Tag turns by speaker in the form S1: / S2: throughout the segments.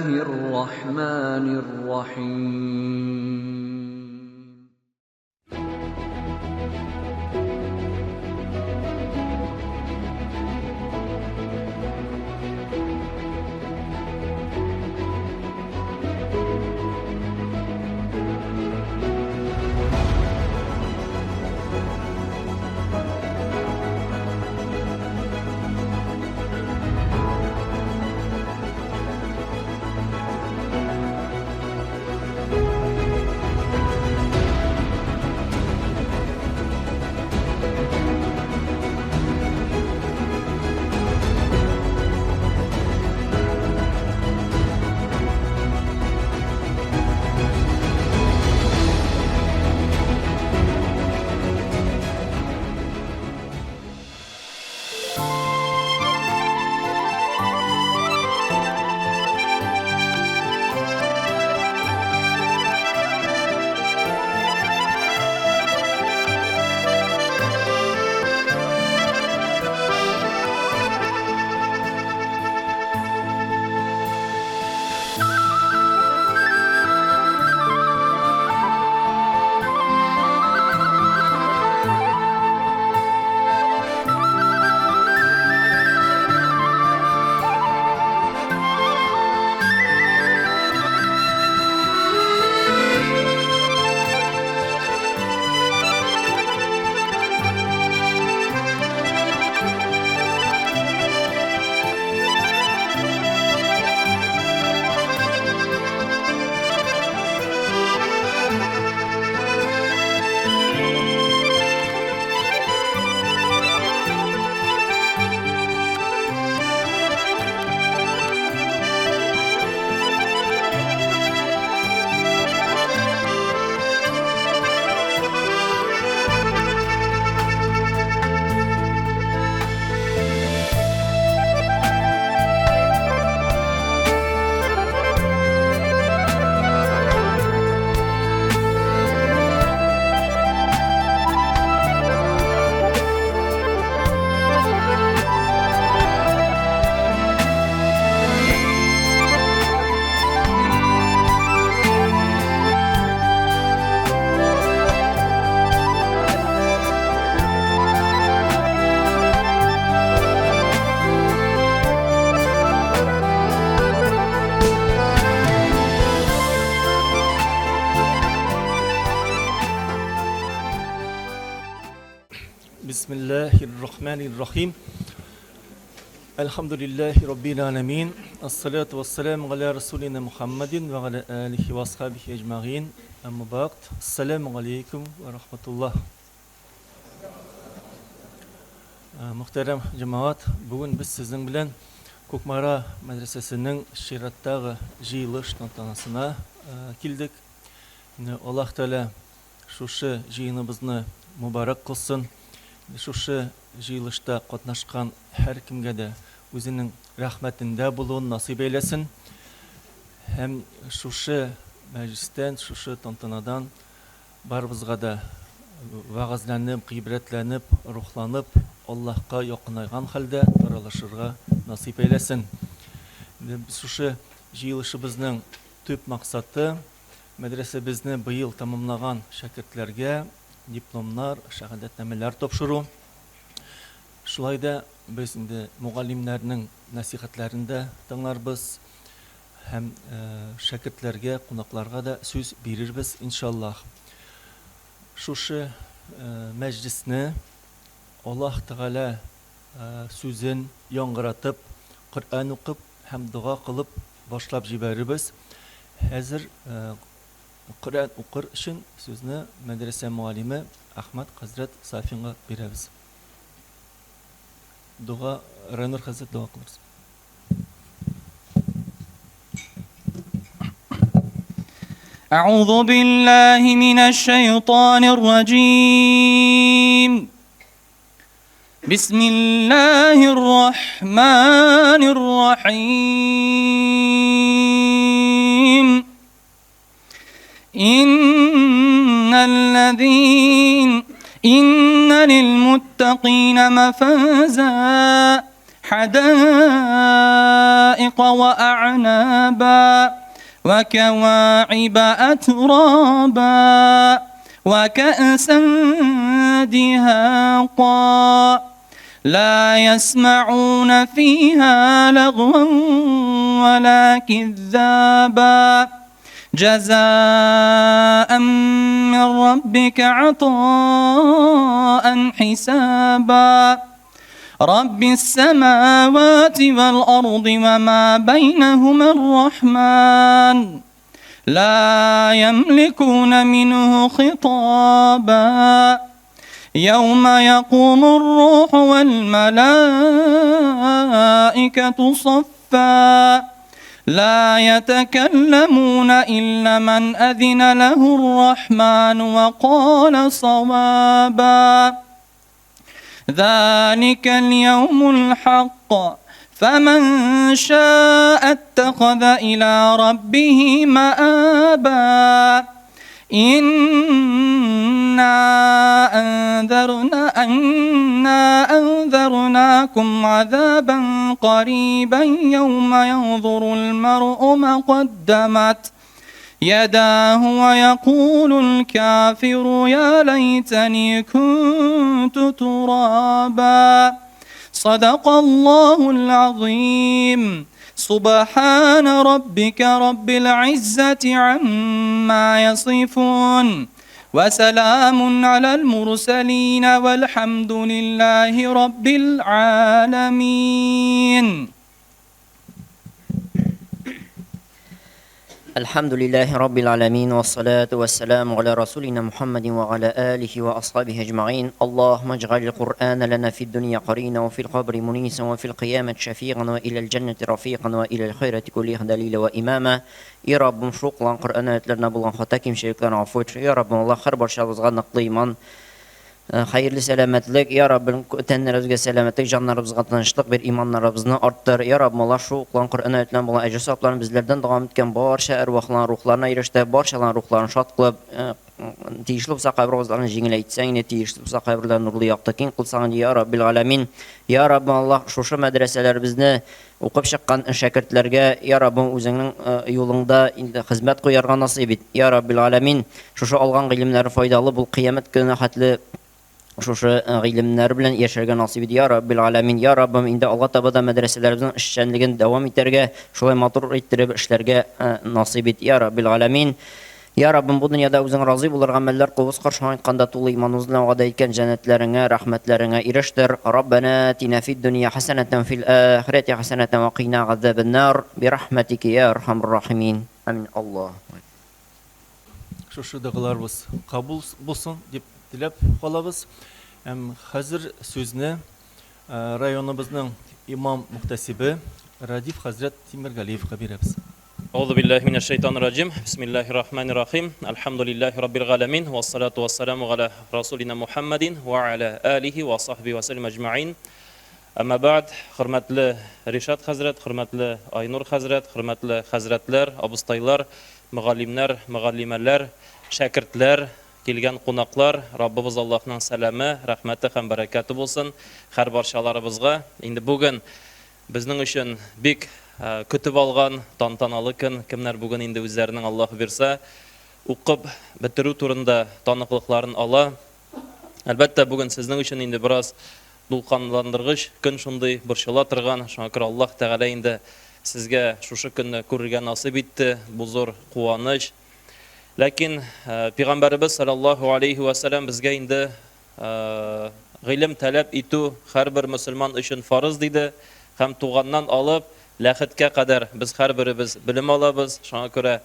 S1: الرحمن الرحيم.
S2: Bismillahirrahmanirrahim. Elhamdülillahi Rabbil alemin. Esselatu vesselamu ala Resulina Muhammedin ve ala alihi ve ashabihi ecmaîn. Amma ba'd. Esselamu aleyküm ve rahmetullah. Muhterem cemaat, bugün biz sizin bilen Kukmara medresesinin şirаттагы җыелыш тантанасына килдек. Аллаһ Тәгалә шушы җыеныбызны мубарак кылсын. Шушы җыелышта катнашкан һәр кемгә дә үзенең рәхмәтендә булуын насыйп әйләсен. Һәм шушы мәҗлестән, шушы тантанадан барыбызга да вәгазьләнеп, гыйбрәтләнеп, рухланып, Аллаһка якынайган хәлдә таралышырга насыйп әйләсен. Шушы җыелышыбызның төп максаты мәдрәсәбезне быел тәмамлаган шәкертләргә дипломнар, шәһадәтнамәләр тапшыру. Шулай да без инде мөгаллимнәрнең нәсихәтләрен дә тыңларбыз һәм шәкертләргә, кунакларга да сүз бирербез, иншаллаһ. Шушы мәҗлесне Аллаһ Тәгалә сүзен яңгыратып, Коръән укып һәм дога кылып башлап җибәрербез. Хәзер Коръән укыр өчен сүзне мәдрәсә мөгаллиме Әхмәт хәзрәт Сафинга бирәбез. Дога Райнур хәзрәт дога кылырсыз.
S3: أعوذ بالله من الشيطان الرجيم. بسم الله الرحمن الرحيم. إن للمتقين مفازا حدائق وأعنابا وكواعب أترابا وكأسا دهاقا لا يسمعون فيها لغوا ولا كذابا جزاء من ربك عطاء حسابا رب السماوات والأرض وما بينهما الرحمن لا يملكون منه خطابا يوم يقوم الروح والملائكة صفا لا يتكلمون إلا من أذن له الرحمن وقال صوابا ذلك اليوم الحق فمن شاء اتخذ إلى ربه مآبا إنا أنذرناكم عذابا قريبا يوم ينظر المرء ما قدمت يداه ويقول الكافر يا ليتني كنت ترابا صدق الله العظيم. سبحان ربك رب العزة عما يصفون وسلام على المرسلين والحمد لله رب العالمين.
S1: الحمد لله رب العالمين والصلاة والسلام على رسولنا محمد وعلى آله وأصحابه أجمعين. اللهم اجعل القرآن لنا في الدنيا قرينا وفي القبر منيسا وفي القيامة شفيعا وإلى الجنة رفيقا وإلى الخيرة كلها دليلا وإماما. يا Rabbim şu okulan Kur'an ayetlerine bulan hata kimseliklerini affet. Ya Rabbim Allah her barşamızga naklı iman, hayırlı selametlik, Ya Rabbim tenlerimizge selametlik, canlarımızga tınçlık bir imanlarımızı arttır. Ya Rabbim Allah şu okulan Kur'an ayetlerine bulan ecr sevaplarını bizlerden devam etken barça ervahların ruhlarına erişti, barçaların ruhlarını şad kılıp, tiyişli bolsa kabir jeňil etseň, tiyişli bolsa kabirlerini nurlu yakta keng kılsan, Ya Rabbil Alamin. Ya Rabbim Allah şoşu medreselerimizni okup çıkan şäkirtlerge, Ya Rabbim özüňniň yolunda hizmet koyarga nasip et. Ya Rabbil Alamin. Şoşu algan ilimleri faydalı bul kıyamet günü hatlı şoşu ilimler bilen yaşarga nasip et. Ya Rabbil Alamin. Ya Rabbim indi Allah tabada medreselerimizin işçenligini devam iterge, şolay matur ettirip işlerge nasip et. Ya Rabbil Alamin. Ya Rabbim bu dünyada özüň razı bolar ameller kılыбыз каршы айтканда тулы иманыбыз белән вәгъдә иткән җәннәтләреңә, рәхмәтләреңә ирештер. Раббана атина фид дөнья хасанатан фил ахирати хасанатан ва кина газабан-нар би рахматика я архамар рахимин. Амин. Аллаһу.
S2: Шушы догаларыбыз кабул булсын дип теләп калабыз. Һәм хәзер сүзне районыбызның имам мөхтәсибе Радиф хәзрәт Тимергалиевка бирәбез.
S4: أعوذ بالله من الشيطان الرجيم. بسم الله الرحمن الرحيم. الحمد لله رب العالمين والصلاة والسلام على رسولنا محمد وعلى آله وصحبه وسلم أجمعين. أما بعد، хөрмәтле Ришат хәзрәт, хөрмәтле Айнур хәзрәт, хөрмәтле хәзрәтләр, абыстайлар, мөгаллимнәр, мөгаллимәләр, шәкертләр, килгән кунаклар, Раббыбыз Аллаһның сәламе, рәхмәте һәм бәрәкәте булсын һәр барчаларыбызга. Инде бүген безнең өчен бик көтеп алган тантаналы көн, кемнәр бүген инде үзләренең Аллаһ бирсә, укып бетерү турында таныклыкларын ала. Әлбәттә, бүген сезнең өчен инде бераз дулкынландыргыч көн, шундый борчыла торган. Шуңа күрә Аллаһ Тәгалә инде сезгә шушы көнне күрергә насыйп итте. Бу зур куаныч. Ләкин Пәйгамбәребез саллаллаһу алейхи ва саллям безгә инде гыйлем таләп итү һәрбер мөселман өчен фарыз диде. Һәм туганнан алып ләхеткә кадәр без һәрберебез белем алабыз. Шуңа күрә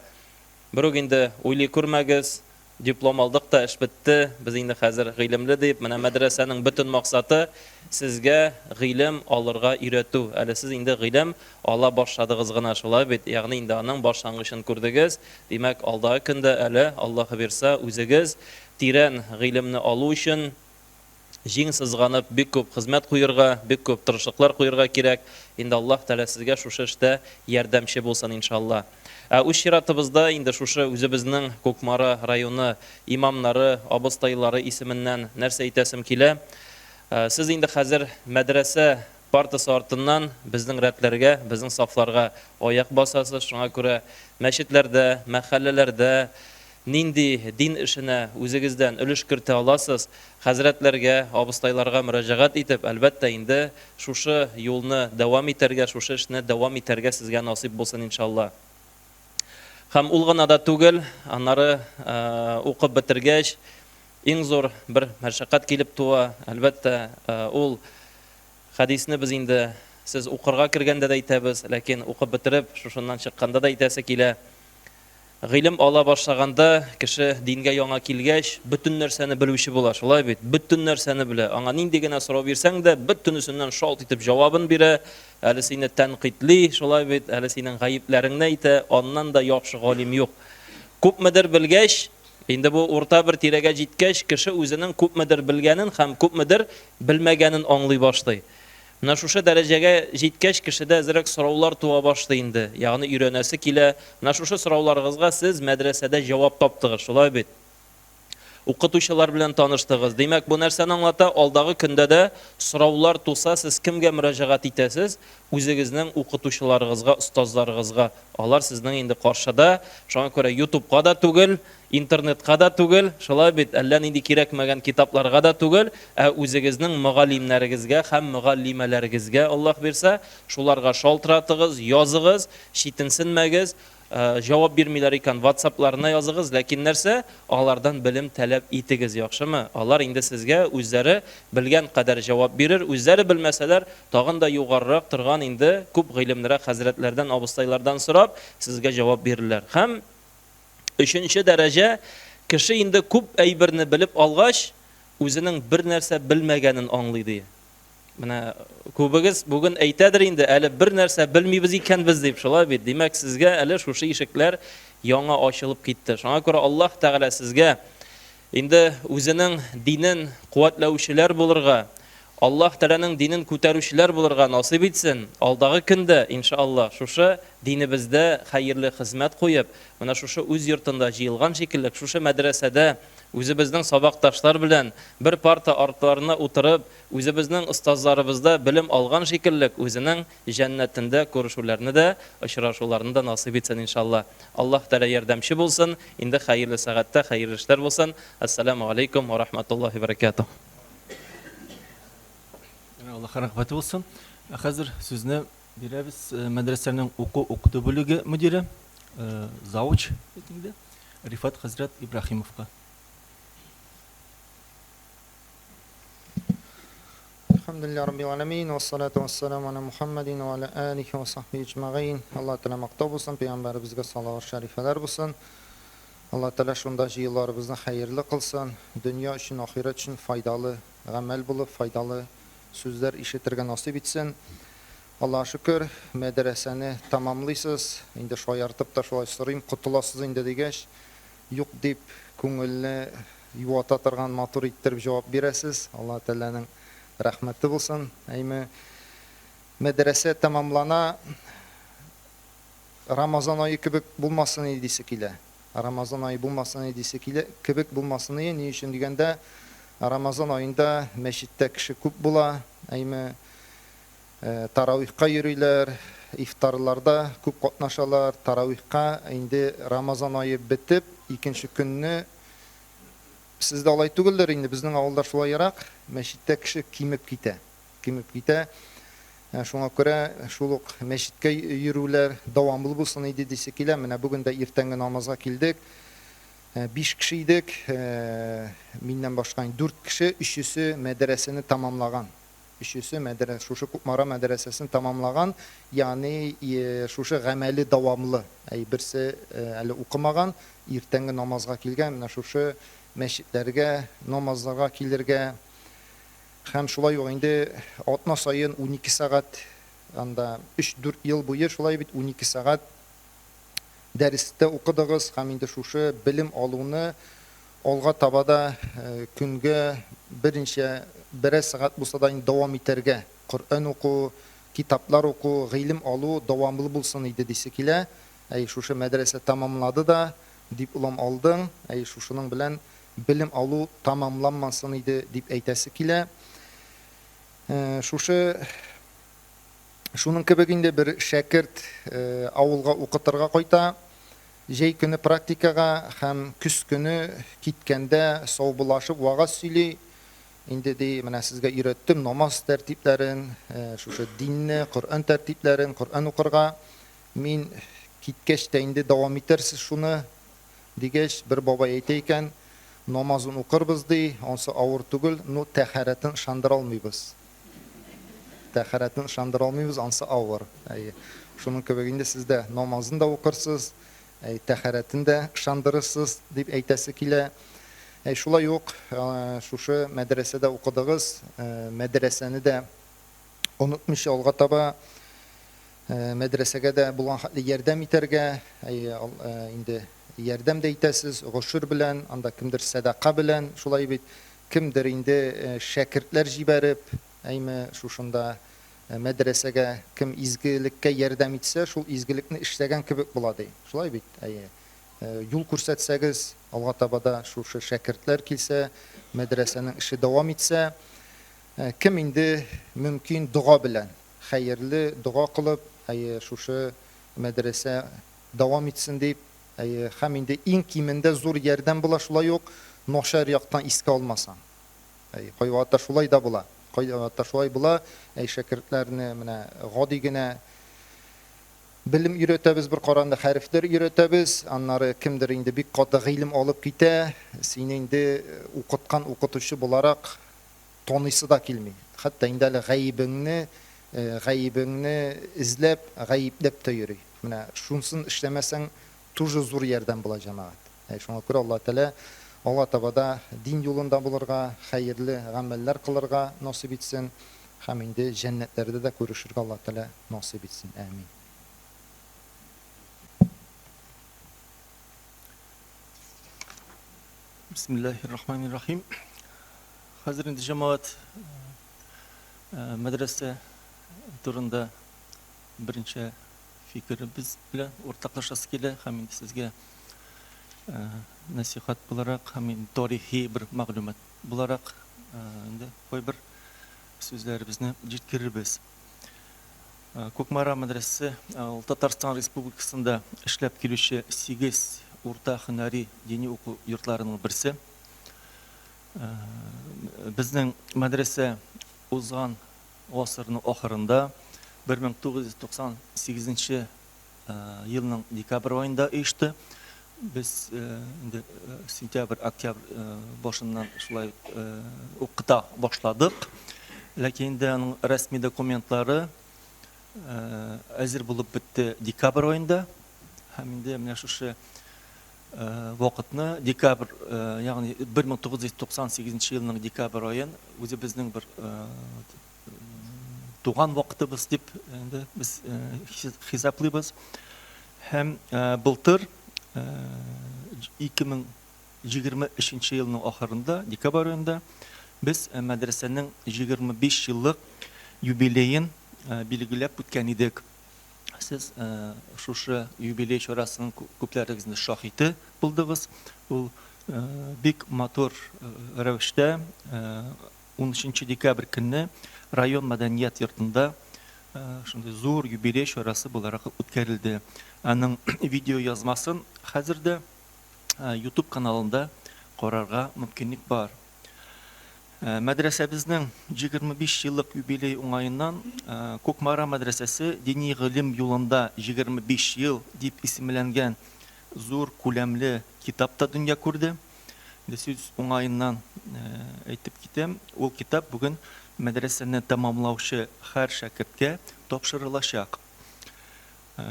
S4: берүк инде уйлый күрмәгез, диплом алдык та эш бетте, без инде хәзер гыйлемле дип. Менә мәдрәсәнең бөтен максаты сезгә гыйлем алырга өйрәтү. Әле сез инде гыйлем ала башладыгыз гына, шулай бит? Ягъни инде аның башлангычын күрдегез. Димәк, алдагы көндә әле Аллаһ бирсә, үзегез тирән гыйлемне алу өчен җиң сызганып бик күп хезмәт куярга, бик күп тырышлыклар куярга кирәк. Инде Аллаһ Тәгалә сезгә шушы эштә ярдәмче булсын иншалла. Үз чиратыбызда инде шушы үзебезнең Кукмара районы имамнары, абыстайлары исеменнән нәрсә әйтәсем килә. Сез инде хәзер мәдрәсә партасы артыннан безнең рәтләргә, безнең сафларга аяк басасыз. Шуңа күрә мәчетләрдә, мәхәлләләрдә нинди дин эшенә үзегездән өлеш кертә аласыз, хәзрәтләргә, абыстайларга мөрәҗәгать итеп, әлбәттә инде, шушы юлны дәвам итәргә, шушы эшне дәвам итәргә сезгә насыйп булсын, иншалла. Һәм ул гына да түгел, аннары укып бетергәч, иң зур бер мәшәкать килеп туа. Әлбәттә, ул хәдисне без инде сез укырга кергәндә дә әйтәбез, ләкин укып бетереп, шушыннан чыкканда да әйтәсе килә. Гыйлем ала башлаганда, кеше дингә яңа килгәч, бөтен нәрсәне белүче була, шулай бит? Бөтен нәрсәне белә. Аңа нинди генә сорау бирсәң дә, бөтенесеннән шалт итеп җавабын бирә. Әле сине тәнкыйтьли, шулай бит, әле синең гаепләреңне әйтә, аннан да яхшы галим юк. Күпмедер белгәч, инде бу урта бер тирәгә җиткәч, кеше үзенең күпмедер белгәнен һәм күпмедер белмәгәнен аңлый башлый. Менә шушы дәрәҗәгә җиткәч, кешедә әзрәк сораулар туа башлый инде, ягъни өйрәнәсе килә. Менә шушы сорауларыгызга сез мәдрәсәдә җавап таптыгыз, шулай бит? Укытучылар белән таныштыгыз. Димәк, бу нәрсәне аңлата? Алдагы көндә дә сораулар туса, сез кемгә мөрәҗәгать итәсез? Үзегезнең укытучыларыгызга, остазларыгызга. Алар сезнең инде каршыда. Шуңа күрә ютубка да түгел, интернетка да түгел, шулай бит, әллә нинди кирәкмәгән китапларга да түгел, ә үзегезнең мөгаллимнәрегезгә һәм мөгаллимәләрегезгә, Аллаһ бирсә, шуларга шалтыратыгыз, языгыз, читенсенмәгез. Җавап бирмиләр икән, ватсапларына языгыз, ләкин нәрсә, алардан белем таләп итегез, яхшымы? Алар инде сезгә үзләре белгән кадәр җавап бирер, үзләре белмәсәләр, тагын да югарырак торган инде күп гыйлемлерәк хәзрәтләрдән, абыстайлардан сорап, сезгә җавап бирерләр. Һәм өченче дәрәҗә, кеше инде күп әйберне белеп алгач, үзенең бернәрсә белмәгәнен аңлый, ди. Менә күбегез бүген әйтәдер инде, әле бер нәрсә белмибез икәнбез дип, шулай бит? Димәк, сезгә әле шушы ишекләр яңа ачылып китте. Шуңа күрә Аллаһ Тәгалә сезгә инде үзенең динен куәтләүчеләр булырга, Аллаһ Тәгаләнең динен күтәрүчеләр булырга насыйп итсен. Алдагы көндә, иншаллаһ, шушы динебездә хәерле хезмәт куеп, менә шушы үз йортында җыелган шикелле, шушы мәдрәсәдә үзебезнең сабакташлар белән бер парта артларына утырып, Үзебезнең остазларыбызда белем алган шикеллек, үзенең җәннәтендә күрешүләрне дә, очрашуларны да насыйп итсен, иншалла. Аллаһ Тәгалә ярдәмче булсын, инде хәерле сәгатьтә хәерле эшләр булсын. Әссәләмү галәйкүм вә рахматуллаһи вә бәрәкәтүһ.
S2: Аллаһ рәхмәте булсын. Ә хәзер сүзне бирәбез мәдрәсәнең уку-укыту бүлеге мөдире, завуч инде, Рифат хәзрәт Ибраһимовка.
S3: Әлхәмдүлилләһи раббил галәмин, вассалату вассаламу аля Мухаммадин ва аля алихи ва сахбихи әҗмәгыйн. Аллаһ Тәгалә мактау булсын, пәйгамбәребезгә салават шәрифәләр булсын. Аллаһ Тәгалә шунда җыелларыбызны хәерле кылсын, дөнья өчен, ахирәт өчен файдалы гамәл булып, файдалы сүзләр ишетергә насыйп итсен. Аллаһка шөкер, мәдрәсәне тәмамлыйсыз. Инде шаяртып та шулай сорыйм, котыласыз инде дигәч, Юк дип, күңелне юата торган матур иттереп җавап бирәсез. Аллаһ Тәгаләнең рәхмәте булсын. Әйме, мәдрәсә тәмамлана, Рамазан ае кебек булмасын иде дисе килә. Рамазан ае булмасын иде дисе килә, кебек булмасын иде. Ни өчен дигәндә, Рамазан аенда мәчеттә кеше күп була. Әйме, Таравихка йөриләр, ифтарларда күп катнашалар. Таравихка инде Рамазан ае бетеп, икенче көнне сездә алай түгелдер инде, безнең авылда шулайрак, мәчеттә кеше кимеп китә. Кимеп китә. Шуңа күрә шул ук мәчеткә йөрүләр дәвамлы булсын иде дисе килә. Менә бүген дә иртәнге намазга килдек. Биш кеше идек, миннән башка инде дүрт кеше, өчесе мәдрәсәне тәмамлаган. Өчесе мәдрә, шушы Кукмара мәдрәсәсен тәмамлаган, ягъни шушы гамәле дәвамлы. Әй, берсе әле укымаган, иртәнге намазга килгән, менә шушы мәчетләргә намазларга килергә. Һәм шулай ук инде атна саен 12 сәгать, анда өч-дүрт ел буе шулай бит 12 сәгать дәрестә укыдыгыз һәм инде шушы белем алуны алга таба да көнгә берничә, берәр сәгать булса да инде дәвам итәргә, Коръән уку, китаплар уку, гыйлем алу дәвамлы булсын иде дисе килә. Әй, шушы мәдрәсә тәмамлады да, диплом алдың, әй, шушының белән белем алу тәмамланмасын иде дип әйтәсе килә. Шушы. Шуның кебек инде бер шәкерт авылга укытырга кайта. Җәй көне практикага һәм көз көне киткәндә саубуллашып вәгазь сөйли. Инде ди, менә сезгә өйрәттем намаз тәртипләрен, шушы динне, Коръән тәртипләрен, Коръән укырга. Мин киткәч тә инде дәвам итәрсез шуны, дигәч, бер бабай әйтә икән, намазын укырбыз, ди, ансы авыр түгел, ну тәһарәтен ышандыра алмыйбыз. Тәһарәтен ышандыра алмыйбыз, ансы авыр. Әйе. Шуның кебек инде сез дә намазын да укырсыз, әй, тәһарәтен дә ышандырырсыз, дип әйтәсе килә. Әй, шулай ук шушы мәдрәсәдә укыдыгыз, мәдрәсәне дә онытмыйча алга таба мәдрәсәгә дә булган хәтле ярдәм итәргә, әй, инде ярдәм дә итәсез, гошер белән, анда кемдер сәдака белән, шулай бит, Кемдер инде шәкертләр җибәреп, әйме, шушында мәдрәсәгә кем изгелеккә ярдәм итсә, шул изгелекне эшләгән кебек була, ди. Шулай бит? Әйе. Юл күрсәтсәгез, алга таба да шушы шәкертләр килсә, мәдрәсәнең эше дәвам итсә, кем инде мөмкин дога белән, хәерле дога кылып, әйе, шушы мәдрәсә дәвам итсен дип, Әйе, һәм инде иң кимендә зур ярдәм була шулай ук начар яктан искә алмасаң. Әйе, кайвакытта шулай да була. Кайвакытта шулай була. Әй, шәкертләрне менә гади генә белем өйрәтәбез, бер караганда хәрефләр өйрәтәбез, аннары кемдер инде бик каты гыйлем алып китә, сине инде укыткан укытучы буларак таныйсы да килми. Хәтта инде әле гаебеңне, гаебеңне эзләп, гаепләп тә йөри. Менә шунсын эшләмәсәң, тоже зур ярдәм була, җәмәгать. Әй, шуңа күрә Аллаһ Тәгалә алга таба да дин юлында булырга, хәерле гамәлләр кылырга насыйп итсен һәм инде җәннәтләрдә дә күрешергә Аллаһ Тәгалә насыйп итсен. Әмин.
S2: Бисмиллаһир-рахманир-рахим. Хәзер инде җәмәгать мәдрәсә турында берничә фикеребез белән уртаклашасы килә һәм инде сезгә нәсихәт буларак һәм инде тарихи бер мәгълүмат буларак инде кайбер сүзләребезне җиткерербез. Кукмара мәдрәсәсе ул Татарстан Республикасында эшләп килүче 8 урта һөнәри дини уку йортларының берсе. Безнең мәдрәсә узган гасырның ахырында, 1998 нче елның декабрь аенда оешты. Без инде сентябрь, октябрь башыннан шулай укыта башладык. Ләкин инде аның рәсми документлары әзер булып бетте декабрь аенда. Һәм инде менә шушы вакытны декабрь, ягъни 1998 елның декабрь аен үзебезнең бер туган вакытыбыз дип инде без хисаплыйбыз. Һәм былтыр 2023 елның ахырында, декабрь аенда без мәдрәсәнең 25 еллык юбилеен билгеләп үткән идек. Сез шушы юбилей чарасының күпләрегезнең шаһиты булдыгыз. Ул бик матур рәвештә 13 декабрь көнне район мәдәният йортында шундый зур юбилей чарасы буларак үткәрелде. Аның видео язмасын хәзер дә YouTube каналында карарга мөмкинлек бар. Мәдрәсәбезнең 25 еллык юбилей уңаеннан Кукмара мәдрәсәсе дини гыйлем юлында 25 ел дип исемләнгән зур күләмле китап та дөнья күрде. Инде сүз уңаеннан әйтеп китәм, ул китап бүген мәдрәсәне тәмамлаучы һәр шәкерткә тапшырылачак.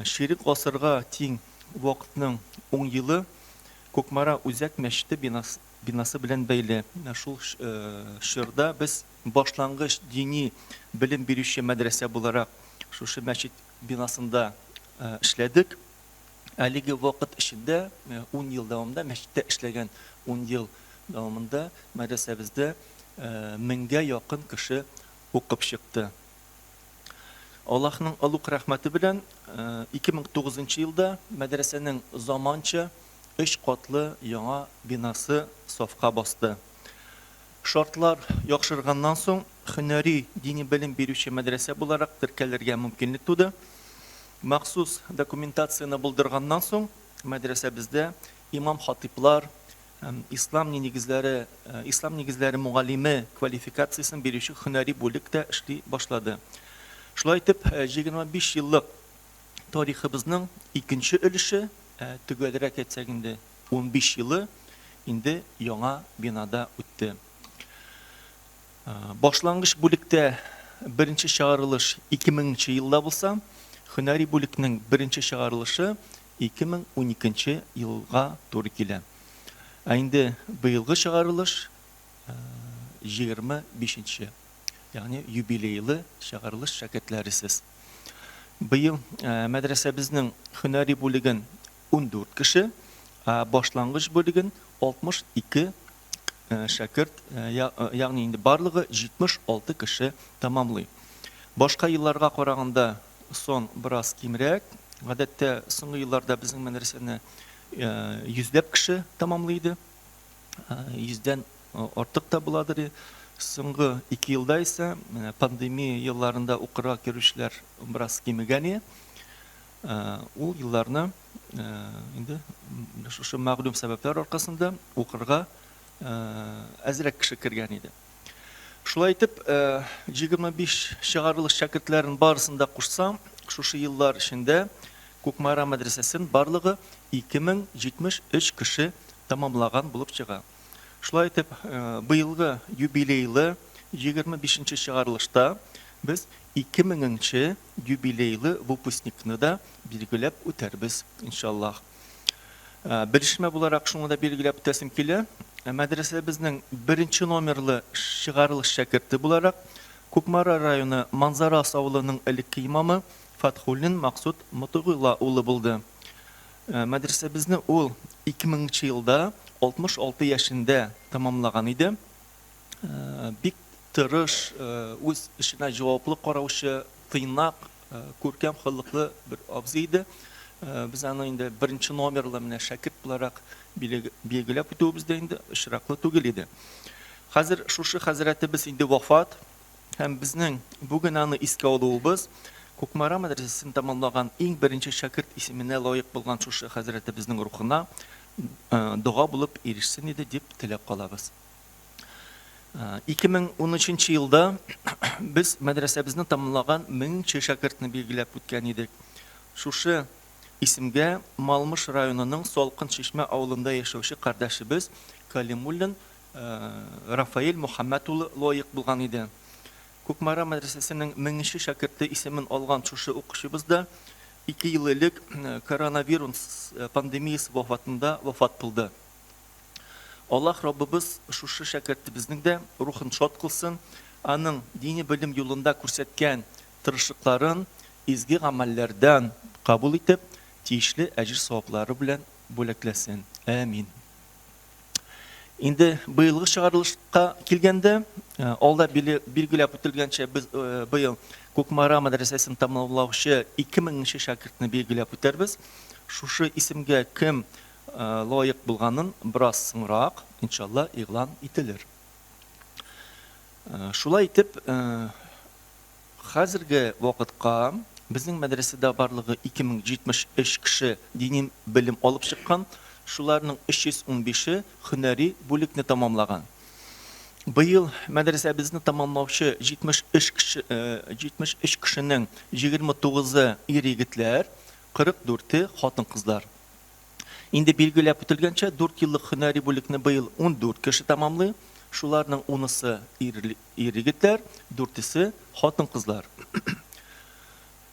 S2: Чирек гасырга тиң вакытның ун елы Кукмара үзәк мәчете бинасы бинасы белән бәйле. Менә шул чорда без башлангыч дини белем бирүче мәдрәсә буларак шушы мәчет бинасында эшләдек. Әлеге вакыт эчендә, ун ел дәвамында, мәчеттә эшләгән ун ел дәвамында мәдрәсәбездә меңгә якын кеше укып чыкты. Аллаһның олуг рәхмәте белән 2009 нчы елда мәдрәсәнең заманча өч катлы яңа бинасы сафка басты. Шартлар яхшырганнан соң, һөнәри дини белем бирүче мәдрәсә буларак теркәлергә мөмкинлек туды. Махсус документацияне булдырганнан соң, мәдрәсәбездә имам-хатыйплар һәм ислам нигезләре ислам нигезләре мөгаллиме квалификациясен бирүче һөнәри бүлек тә эшли башлады. Шулай итеп, 25 еллык тарихыбызның икенче өлеше, төгәлрәк әйтсәк инде, 15 елы инде яңа бинада үтте. Башлангыч бүлектә беренче чыгарылыш 2000 нче елда булса, һөнәри бүлекнең беренче чыгарылышы 2012 нче елга туры килә. Ә инде быелгы чыгарылыш 25 нче, ягъни юбилейлы чыгарылыш шәкертләресез. Быел мәдрәсәбезнең һөнәри бүлеген 14 кеше, ә башлангыч бүлеген 62 шәкерт, ягъни инде барлыгы 76 кеше тәмамлый. Башка елларга караганда сон бераз кимрәк. Гадәттә, соңгы елларда безнең мәдрәсәне йөзләп кеше тәмамлый иде. Йөздән артык та буладыр. Соңгы ике елда исә, менә пандемия елларында укырга керүчеләр бераз кимегән иде. Ул елларны инде шушы мәгълүм сәбәпләр аркасында укырга әзрәк кеше кергән иде. Шулай итеп, 25 чыгарылыш шәкертләрен барысын да кушсам, шушы еллар эчендә Кукмара мәдрәсәсен барлыгы 2073 кеше тәмамлаган булып чыга. Шулай итеп, быелгы юбилейлы 25 нче чыгарылышта без 2000 нче юбилейлы выпускникны да билгеләп үтәрбез, иншаллаһ. Белешмә буларак шуны да билгеләп үтәсем килә, мәдрәсәбезнең беренче номерлы чыгарылыш шәкерте буларак Кукмара районы Манзарас авылының элекке имамы Фатхуллин Максут Мотыйгулла улы булды. Мәдрәсәбезне ул 2000 нче елда 66 яшендә тәмамлаган иде. Бик тырыш, үз эшенә җаваплы караучы, тыйнак, күркәм холыклы бер абзый иде. Без аны инде беренче номерлы менә шәкерт буларак билгеләп үтүебез дә инде очраклы түгел иде. Хәзер шушы хәзрәтебез инде вафат һәм безнең бүген аны искә алуыбыз Кукмара мәдрәсәсен тәмамлаган иң беренче шәкерт исеменә лаек булган шушы хәзрәтебезнең рухына дога булып ирешсен иде дип теләп калабыз. 2013 нче елда без мәдрәсәбезне тәмамлаган меңенче шәкертне билгеләп үткән идек. Шушы исемгә Малмыж районының Салкын Чишмә авылында яшәүче кардәшебез Калимуллин Рафаэль Мөхәммәт улы лаек булган иде. Кукмара мәдрәсәсенең меңенче шәкерте исемен алган шушы укучыбыз да ике ел элек коронавирус пандемиясе вафатында вафат булды. Аллаһ Раббыбыз шушы шәкертебезнең дә рухын шат кылсын, аның дини белем юлында күрсәткән тырышлыкларын изге гамәлләрдән кабул итеп, тиешле әҗер-саваплары белән бүләкләсен. Әмин. Инде быелгы чыгарылышка килгәндә, алда билгеләп үтелгәнчә, без быел Кукмара мәдрәсәсен тәмамлаучы 2000 нче шәкертне билгеләп үтәрбез. Шушы исемгә кем лаек булганын бераз соңрак, иншалла, игълан ителер. Шулай итеп, хәзерге вакытка безнең мәдрәсәдә барлыгы 2073 кеше дини белем алып чыккан, шуларның 315-е һөнәри бүлекне тәмамлаган. Быел мәдрәсәбезне тәмамлаучы 73 кеше, 73 кешенең 29-ы ир-егетләр, 44-е хатын-кызлар. Инде билгеләп үтелгәнчә, дүрт еллык һөнәри бүлекне быел 14 кеше тәмамлый. Шуларның унысы ир-егетләр, дүртесе хатын-кызлар.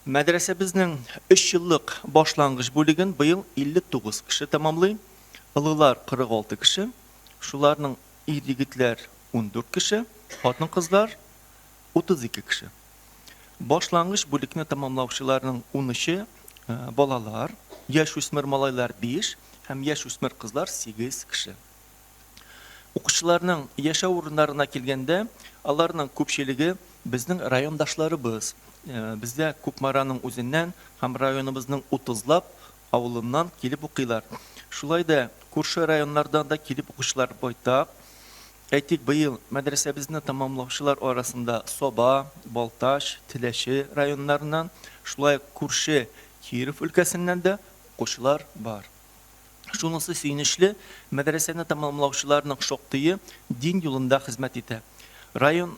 S2: Мәдрәсәбезнең өч еллык башлангыч бүлеген быел 59 кеше тәмамлый. Олылар 46 кеше, шуларның ир-егетләр 14 кеше, хатын-кызлар 32 кеше. Башлангыч бүлекне тәмамлаучыларның унөче, балалар, яшүсмер малайлар биш һәм яшүсмер кызлар сигез кеше. Укучыларның яшәү урыннарына килгәндә, аларның күпчелеге безнең райондашларыбыз. Бездә Кукмараның үзеннән һәм районыбызның утызлап авылыннан килеп укыйлар. Шулай да күрше районнардан да килеп укучылар байтак. Әйтик, быел мәдрәсәбезне тәмамлаучылар арасында Саба, Балтач, Теләче районнарыннан, шулай ук күрше Киров өлкәсеннән дә укучылар бар. Шунысы сөенечле, мәдрәсәне тәмамлаучыларның шактые дин юлында хезмәт итә. Район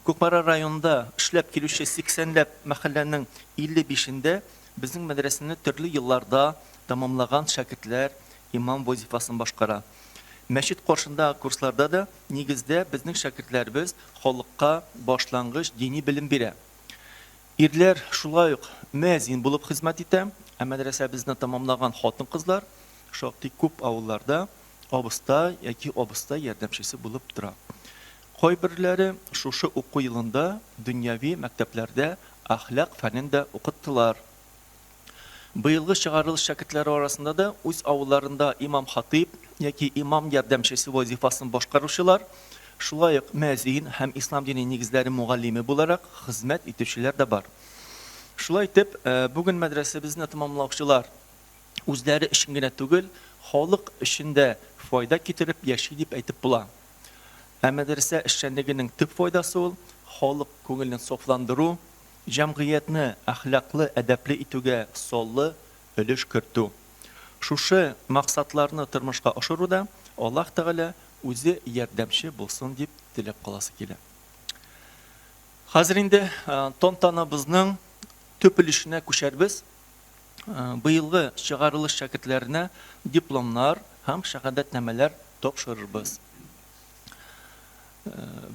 S2: Кукмара районында эшләп килүче 80 ләп мәхәлләнең 55-ендә безнең мәдрәсәне төрле елларда тәмамлаган шәкертләр имам вазифасын башкара. Мәчет каршындагы курсларда да, нигездә, безнең шәкертләребез халыкка башлангыч дини белем бирә. Ирләр шулай ук мөәзин булып хезмәт итә, ә мәдрәсәбезне тәмамлаган хатын-кызлар шактый күп авылларда абыстай яки абыстай ярдәмчесе булып тора. Кайберләре шушы уку елында дөньяви мәктәпләрдә әхлак фәнен дә укыттылар. Быелгы чыгарылыш шәкертләре арасында да үз авылларында имам-хатыйб яки имам ярдәмчесе вазифасын башкаручылар, шулай ук мөәзин һәм ислам дине нигезләре мөгаллиме буларак хезмәт итүчеләр дә бар. Шулай итеп, бүген мәдрәсәбезне тәмамлаучылар үзләре өчен генә түгел, халык өчен дә файда китереп яши дип әйтеп була. Ә мәдрәсә эшчәнлегенең төп файдасы ул, халык күңелен сафландыру, Җәмгыятьне әхлаклы, әдәпле итүгә саллы өлеш кертү. Шушы максатларны тормышка ашыруда Аллаһ Тәгалә үзе ярдәмче булсын дип теләп каласы килә. Хәзер инде тантанабызның төп өлешенә күчәрбез. Быелгы чыгарылыш шәкертләренә дипломнар һәм шәһадәтнамәләр тапшырырбыз.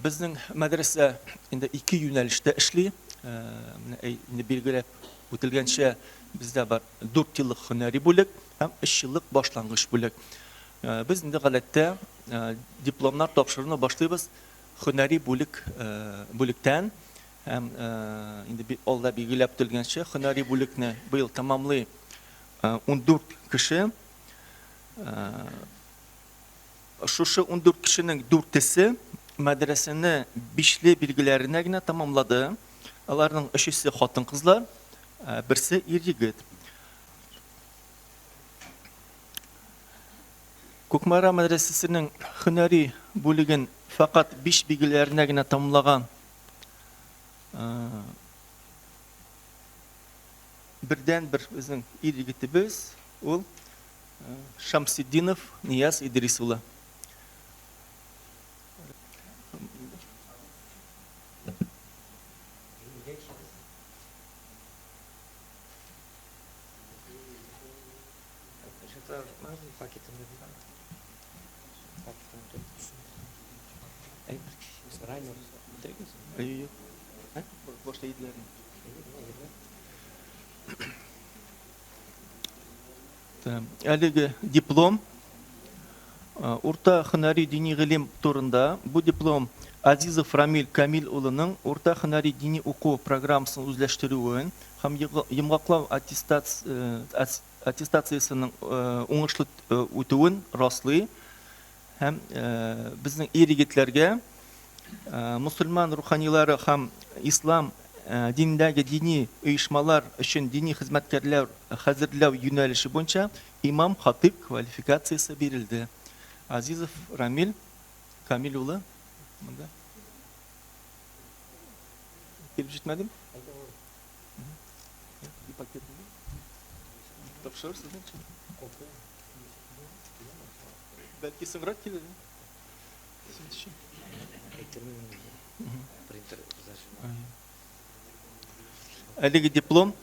S2: Безнең мәдрәсә инде ике юнәлештә эшли. Менә инде билгеләп үтелгәнчә, бездә бар 4 еллык һөнәри бүлек һәм 3 еллык башлангыч бүлек. Без инде гадәттә дипломнар тапшыруны башлыйбыз һөнәри бүлек бүлектән һәм инде алда билгеләп үтелгәнчә, һөнәри бүлекне быел тәмамлый 14 кеше. Шушы 14 кешенең дүртесе мәдрәсәне бишле билгеләренә генә тәмамлады. Аларның өчесе хатын-кызлар, берсе ир-егет. Кукмара мәдрәсәсенең һөнәри бүлеген фәкать биш билгеләренә генә тәмамлаган бердәнбер безнең ир-егетебез ул Шәмсетдинов Нияз Идрис улы. Башта иделәр. Әлеге диплом урта һөнәри дини гыйлем турында. Бу диплом Азизов Рамил Камил улының урта һөнәри дини уку программасын үзләштерүен һәм йомгаклау аттестациясенең уңышлы үтүен раслый һәм безнең ир-егетләргә мусульман руханилары һәм ислам динендәге дини оешмалар өчен дини хезмәткәрләр хәзерләү юнәлеше буенча имам-хатыйб квалификациясе бирелде. Азизов Рамил Камил улы монда. Килеп җитмәдем? Тапшырырсыз, Бәлки соңрак килер. Әлеге диплом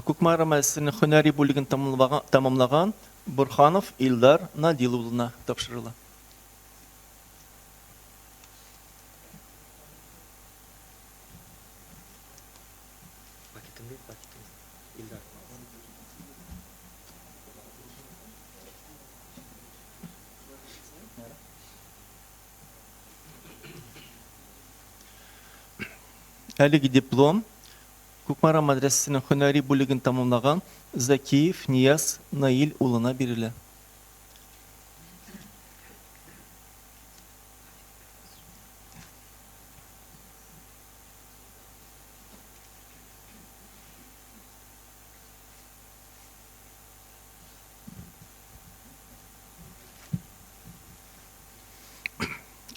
S2: Кукмара мәдрәсәсенең һөнәри бүлеген тәмамлаган Борһанов Илдар Надил улына тапшырыла.
S5: Пакетын бир, пакетын. Илдар.
S2: Әлеге диплом Кукмара мәдрәсәсенең һөнәри бүлеген тәмамлаган Зәкиев Нияз Наил улына бирелә.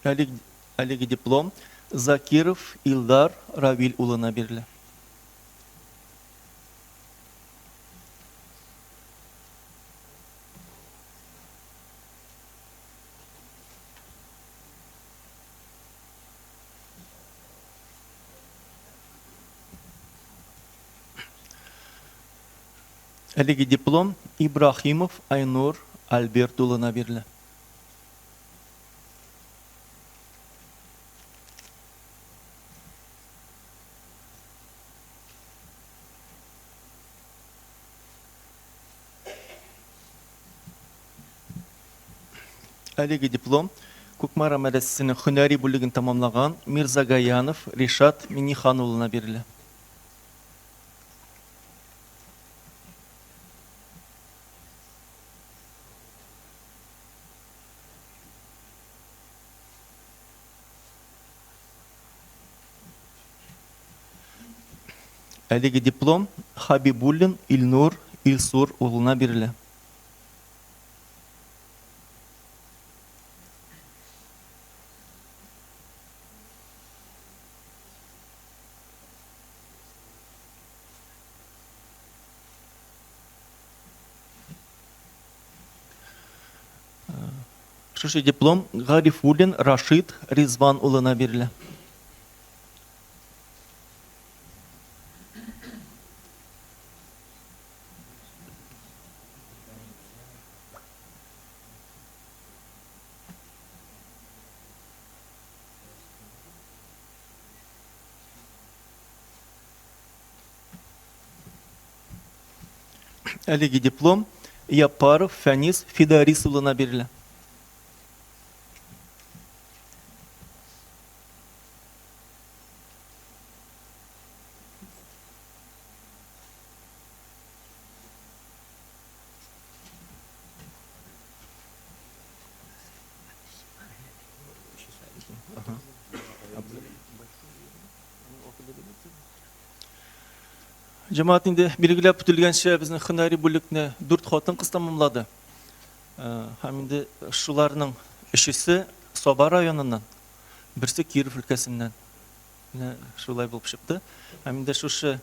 S2: Әлеге диплом Закиров Илдар Равил улына бирелә. Әлеге диплом Ибраһимов Айнур Альберт улына бирелә. Әлеге диплом Кукмара мәдрәсәсенең һөнәри бүлеген тәмамлаган Мирзагаянов Ришат Минихан улына бирелә. Әлеге диплом Хабибуллин Илнур Илсур улына бирелә. Шушы диплом Гарифуллин Рашид Ризван улына бирелә. Әлеге диплом Яппаров Фәнис Фидарис улына бирелә. Җәмәгать инде билгеләп үтелгәнчә, безнең һөнәри бүлекне дүрт хатын-кыз тәмамлады. Һәм инде шуларның өчесе Саба районыннан, берсе Киров өлкәсеннән. Менә шулай булып чыкты. Һәм инде шушы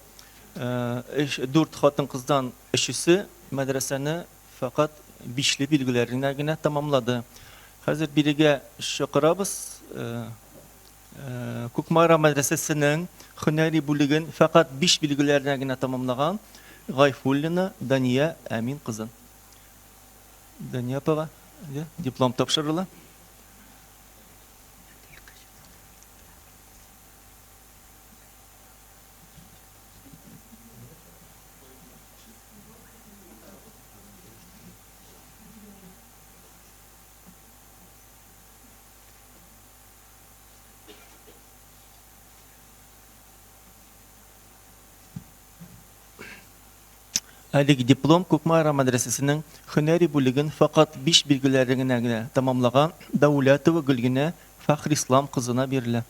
S2: дүрт хатын-кыздан өчесе мәдрәсәне фәкать бишле билгеләренә генә тәмамлады. Хәзер бирегә чакырабыз. Кукмара мәдрәсәсенең һөнәри бүлеген фәкать биш билгеләренә генә тәмамлаган Гайфуллина Дания Әмин кызын. Дания апага диплом тапшырыла. Әлеге диплом Кукмара мәдрәсәсенең һөнәри бүлеген фәкать биш билгеләре генә генә тәмамлаган Дәүләтова Гөлгенә Фәхрислам кызына бирелә.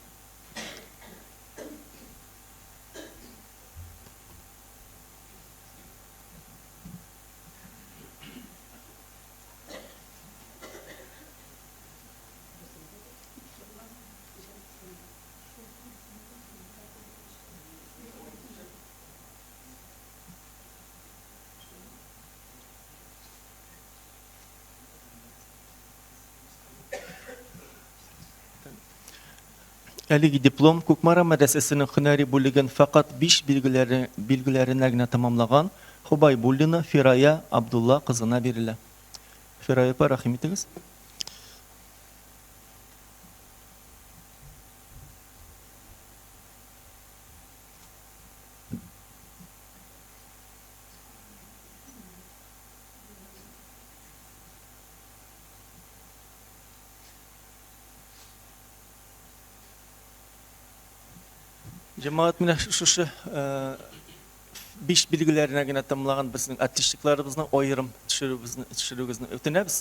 S2: Әлеге диплом Кукмара мәдрәсәсенең һөнәри бүлеген фәкать биш билгеләре билгеләренә генә тәмамлаган Хубайбуллина Фирая Абдулла кызына бирелә. Фирая апа, рәхим итегез. Җәмәгать менә шушы биш билгеләренә генә тәмамлаган безнең отличникларыбызны аерым төшерүебезне төшерүегезне үтенәбез.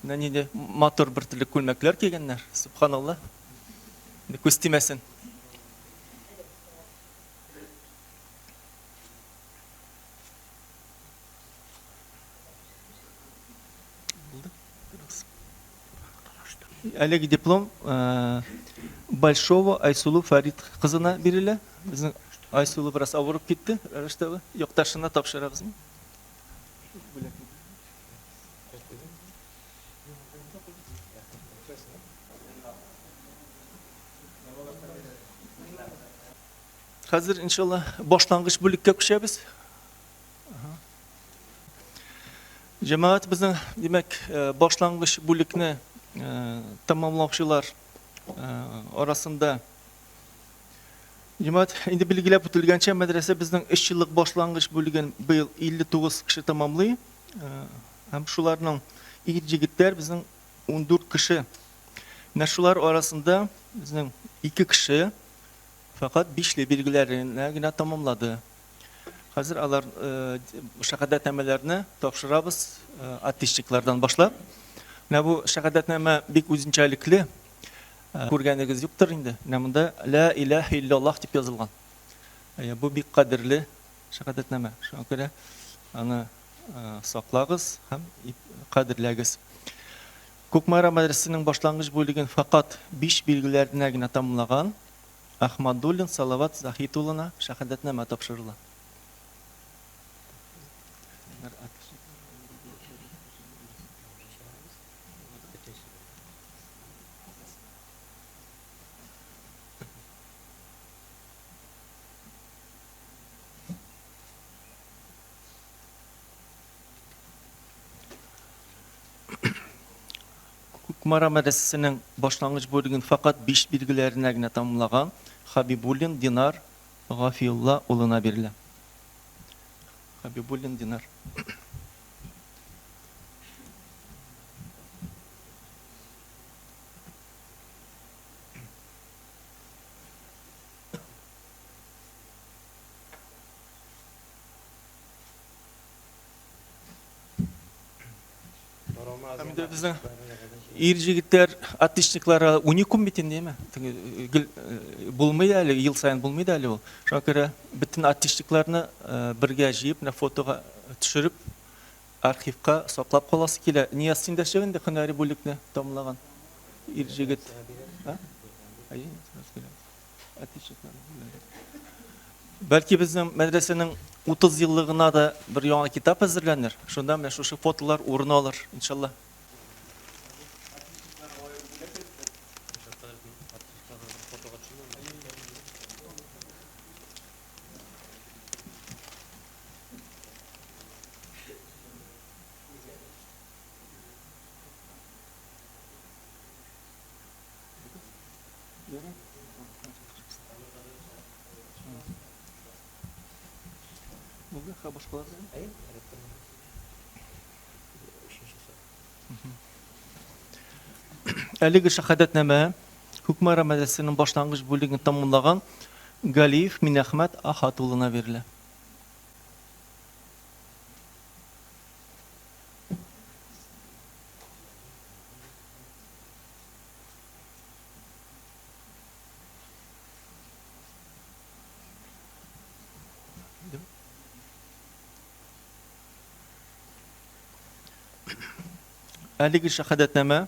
S2: Менә нинди матур бер төрле күлмәкләр кигәннәр. Субханалла. Күз тимәсен. Булды. Әлеге диплом Большова Айсулу Фәрит кызына бирелә. Безнең Айсулу бераз авырып китте, рәвештә якташына тапшырабыз. Хәзер, иншалла, башлангыч бүлеккә күчәбез. Җәмәгать безнең, димәк, башлангыч бүлекне тәмамлаучылар арасында Җәмәгать, инде билгеләп үтелгәнчә, мәдрәсә безнең 3 еллык башлангыч бүлеген быел 59 кеше тәмамлый. Һәм шуларның ир-егетләр безнең 14 кеше. Менә шулар арасында безнең 2 кеше фәкать бишле билгеләренә генә тәмамлады. Хәзер алар шәһадәтнамәләрне тапшырабыз отличниклардан башлап. Менә бу шәһадәтнамә бик үзенчәлекле. Күргәнегез юктыр инде. Менә монда Ла илаһа илляллаһ дип язылган. Бу бик кадерле шәһадәтнамә. Шуңа күрә аны саклагыз һәм кадерләгез. Кукмара мәдрәсәсенең башлангыч бүлеген фәкать 5 билгеләренә генә тәмамлаган Ахмадуллин Салават Заһит улына шәһадәтнамә тапшырыла. Кукмара мәдрәсәсенең башлангыч бүлеген фәкать 5 билгеләренә генә тәмамлаган Хабибуллин Динар Гафиулла улына бирелә. Хабибуллин Динар. Һәм инде безнең ир җегетләр отличниклары уникум бит инде, әйме? Теге гел булмый да әле, ел саен булмый да әле ул. Шуңа күрә бөтен отличникларны бергә җыеп, менә фотога төшереп, архивка саклап каласы килә. Нияз, син дә чык инде һөнәри бүлекне тәмамлаган ир җегет. Бәлки безнең мәдрәсәнең 30 еллыгына да бер яңа китап әзерләнер. Шунда менә шушы фотолар урын алыр, иншалла. Әлеге шәһадәтнамә Кукмара мәдрәсәсенең башлангыч бүлеген тәмамлаган Галиев Минәхмәт Ахат улына бирелә. Әлеге шәһадәтнамә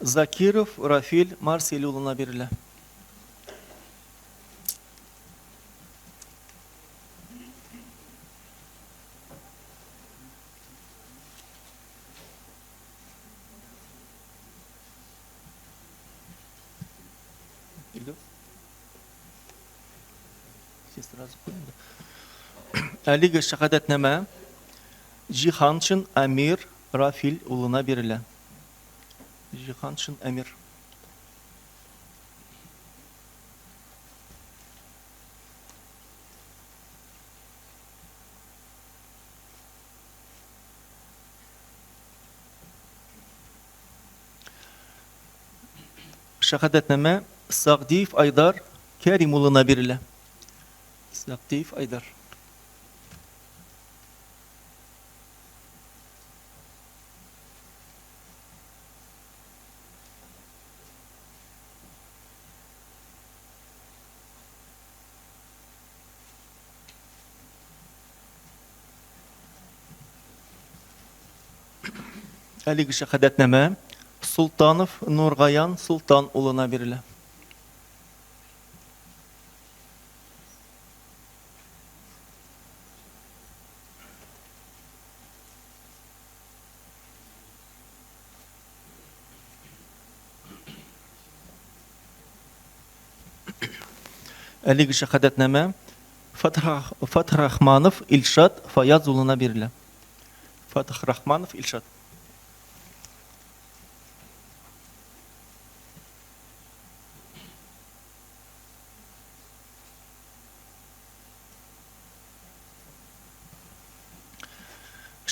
S2: Закиров Рафил Марсель улына бирелә. Әлеге шәһадәтнамә Җиһаншин Әмир Рафил улына бирелә. Җиһаншин Әмир. Шәһадәтнамә Сәгъдиев Айдар Кәрим улына бирелә. Сәгъдиев Айдар. Әлеге шәһадәтнамә Солтанов Нургаян Солтан улына бирелә. Әлеге шәһадәтнамә Фатхрахманов Илшат Фаяз улына бирелә. Фатхрахманов Илшат.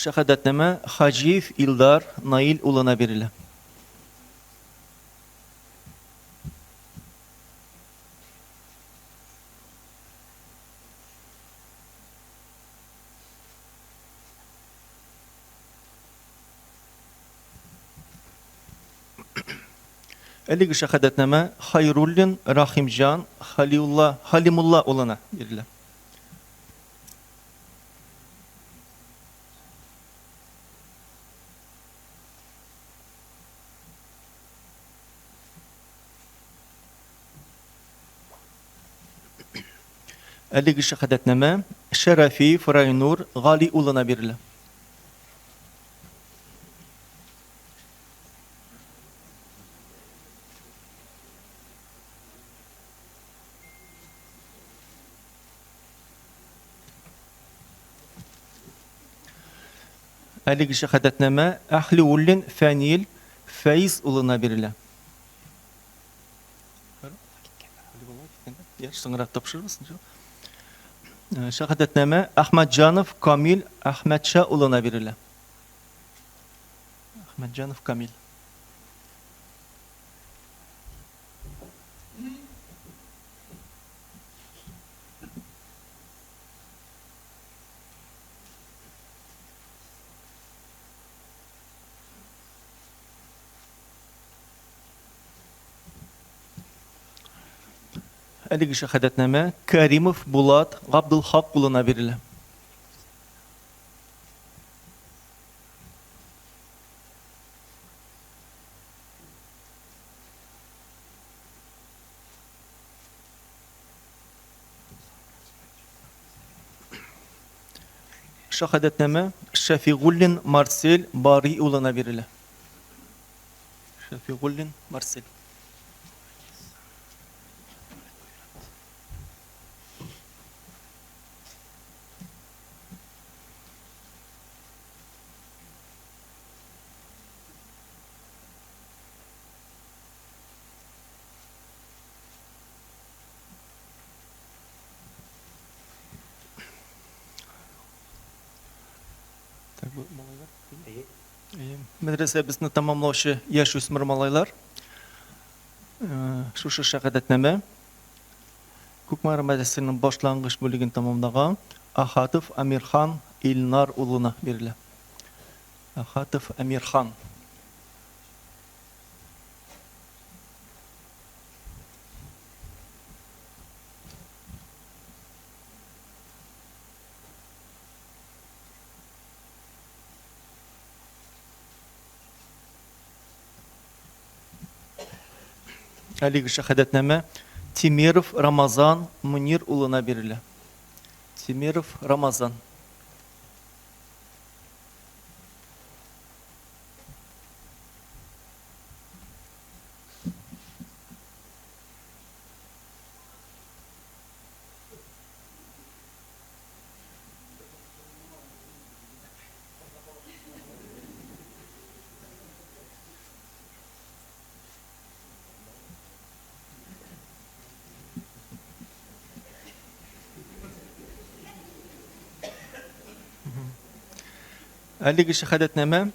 S2: Шәһадәтнамә Хаҗиев Илдар Наил улына бирелә. Әлеге шәһадәтнамә Хайруллин Рахимҗан Халиулла Халимулла улына бирелә. Әлеге шәһадәтнамә Шәрәфиев Райнур Гали улына бирелә. Әлеге шәһадәтнамә Әһлиуллин Фәнил Фәиз улына бирелә. Соңрак тапшырырбыз. Шәһадәтнамә Әхмәтҗанов Камил Әхмәтша улына бирелә. Әхмәтҗанов Камил. Әлеге шәһадәтнамә Кәримов Булат Габдулхак улына бирелә. Шәһадәтнамә Шәфигуллин Марсель Бари улына бирелә. Шәфигуллин Марсель. Так, бу малайлар.
S5: Әйе.
S2: Мәдрәсәбезне тәмамлаучы яшүсмер малайлар. Шушы шәһадәтнамә Кукмара мәдрәсәсенең башлангыч бүлеген тәмамлаган Ахатов Амирхан Илнар улына бирелә. Ахатов Амирхан. Әлеге шәһадәтнамә Тимиров Рамазан Мөнир улына бирелә. Тимиров Рамазан. Әлеге шәһадәтнамә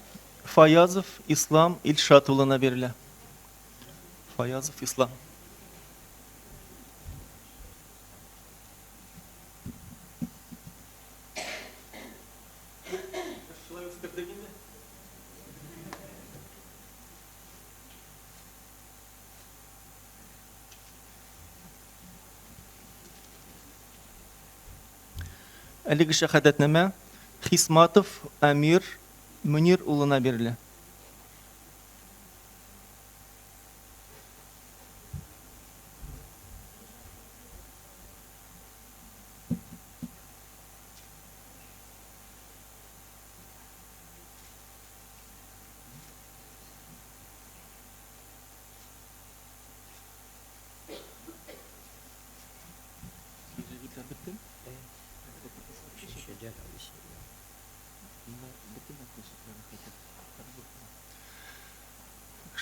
S2: Фаязов Ислам Илшат улына бирелә. Фаязов Ислам. Шулай үстердек инде. Әлеге шәһадәтнамә Хисматов Амир Мөнир улына бирелә.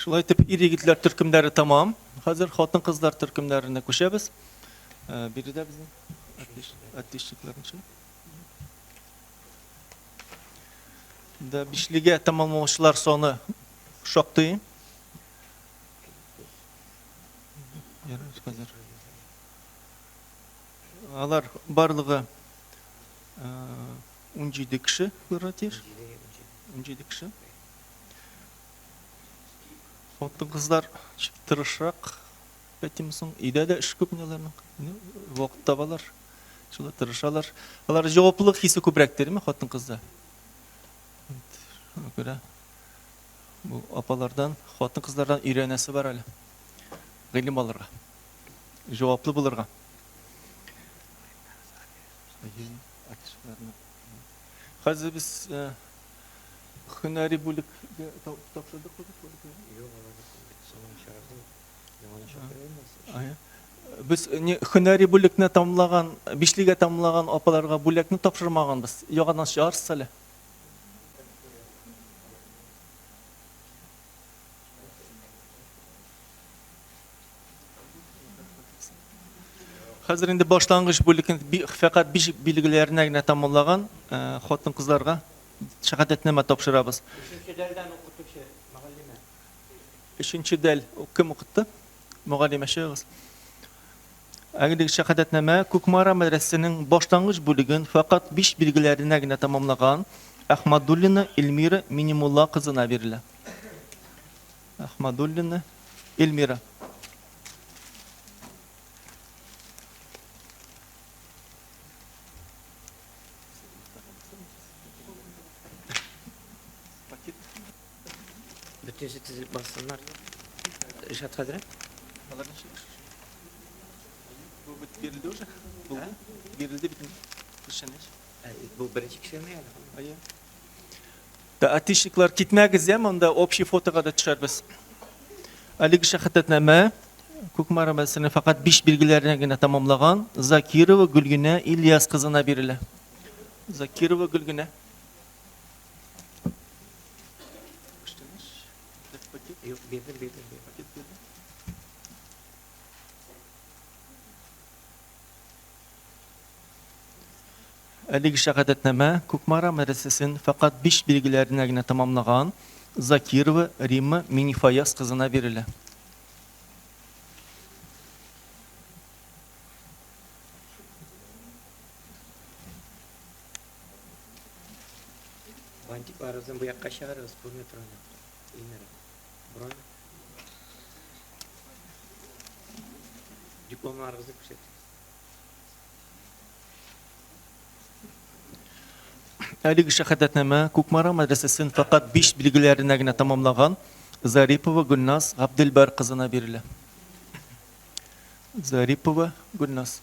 S2: Шулай итеп, ир-егетләр төркемнәре тәмам. Хәзер хатын-кызлар төркемнәренә күчәбез. Э, биредә безнең отличниклар ничә? Да, бишлегә тәмамлаучылар саны шактый. Хәзер. Алар барлыгы 17 кеше булырга тиеш. 17 кеше. Хатын-кызлар тырышрак әйтим соң, өйдә дә эш күп инде аларның. Вакыт табалар, шулай тырышалар. Алар җаваплылык хисе күбрәк дирме хатын-кызда. Шуңа күрә бу апалардан, хатын-кызлардан өйрәнәсе бар әле. Гыйлем алырга. Җаваплы булырга. Хәзер без э, һөнәри бүлеккә тапшырдык
S5: Юк, алар
S2: Без не һөнәри бүлекне тәмамлаган, бишлегә тәмамлаган апаларга бүләкне тапшырмаганбыз. Яңадан чыгарсыз әле. Хәзер инде башлангыч бүлекне фәкать биш билгеләренә генә тәмамлаган э, хатын-кызларга шәһадәтнамә тапшырабыз.
S5: Өченче дәлдән укытучы, мөгаллимә.
S2: Өченче дәл кем укытты? Мөгаллимә чыгыгыз. Әлеге шәһадәтнамә Кукмара мәдрәсәсенең башлангыч бүлеген фәкать биш билгеләренә генә тәмамлаган Әхмәдуллина Эльмира Минимулла кызына бирелә. Әхмәдуллина Эльмира.
S5: Бөтенесе тезелеп бассыннар. Ришат хәзрәт.
S2: Алар ничек? Бу бит бирелде уже. Булды. Бирелде бит. Күчтәнәч.
S5: Бу беренче кеше генә әле.
S2: Әйе. Да, отличниклар китмәгез, я, монда общий фотога да төшәрбез. Әлеге шәһадәтнамә Кукмара мәдрәсәсенең фәкать биш билгеләренә генә тәмамлаган Закирова Гөлгенә Ильяс кызына бирелә. Закирова Гөлгенә.
S5: Юк, бирдем, бирдем, бирдем.
S2: Әлеге шәһадәтнамә Кукмара мәдрәсәсен фәкать биш билгеләренә генә тәмамлаган Закирова Римма Минифаяз кызына бирелә.
S5: Бантикларыбызны бу якка чыгарыгыз, күренә торган якка. Эльмира. Бронь. Дипломнарыгызны күрсәтегез.
S2: Әлеге шәһадәтнамә Кукмара мәдрәсәсен фәкать биш билгеләренә генә тәмамлаган Зарипова Гөлназ Габделбәр кызына бирелә. Зарипова Гөлназ.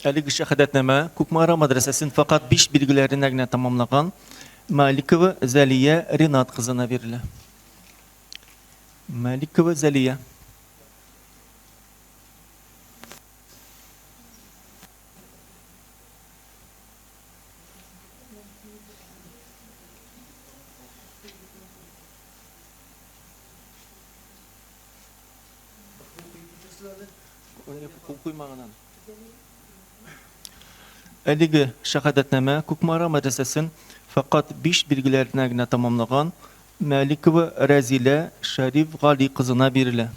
S2: Әлеге шәһадәтнамә Кукмара мәдрәсәсен фәкать биш билгеләренә генә тәмамлаган Маликова Зәлия Ринат кызына бирелә. Маликова Зәлия. Кул куймаган аны. Әлеге шәһадәтнамә Кукмара мәдрәсәсен фәкать биш билгеләренә генә тәмамлаган Мәликова Рәзилә Шәриф Гали кызына бирелә.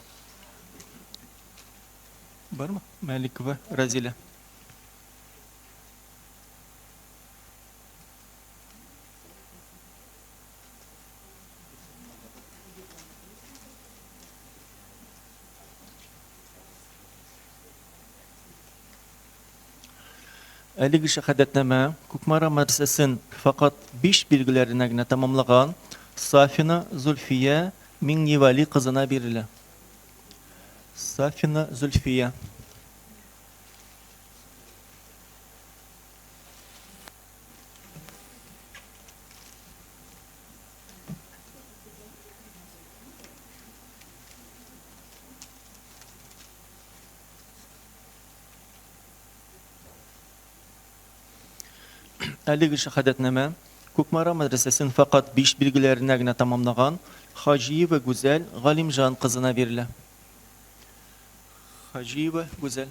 S2: Бармы? Мәликова Рәзилә. Әлеге шәһадәтнамә Кукмара мәдрәсәсен фәкать биш билгеләренә генә тәмамлаган Сафина Зульфия Миңневали кызына бирелә. Сафина Зөлфия. Әлеге шәһадәтнамә Кукмара мәдрәсәсен фәкать биш билгеләренә генә тәмамлаган Хаҗиева Гүзәл Галимҗан кызына бирелә. Хаҗиева Гүзәл.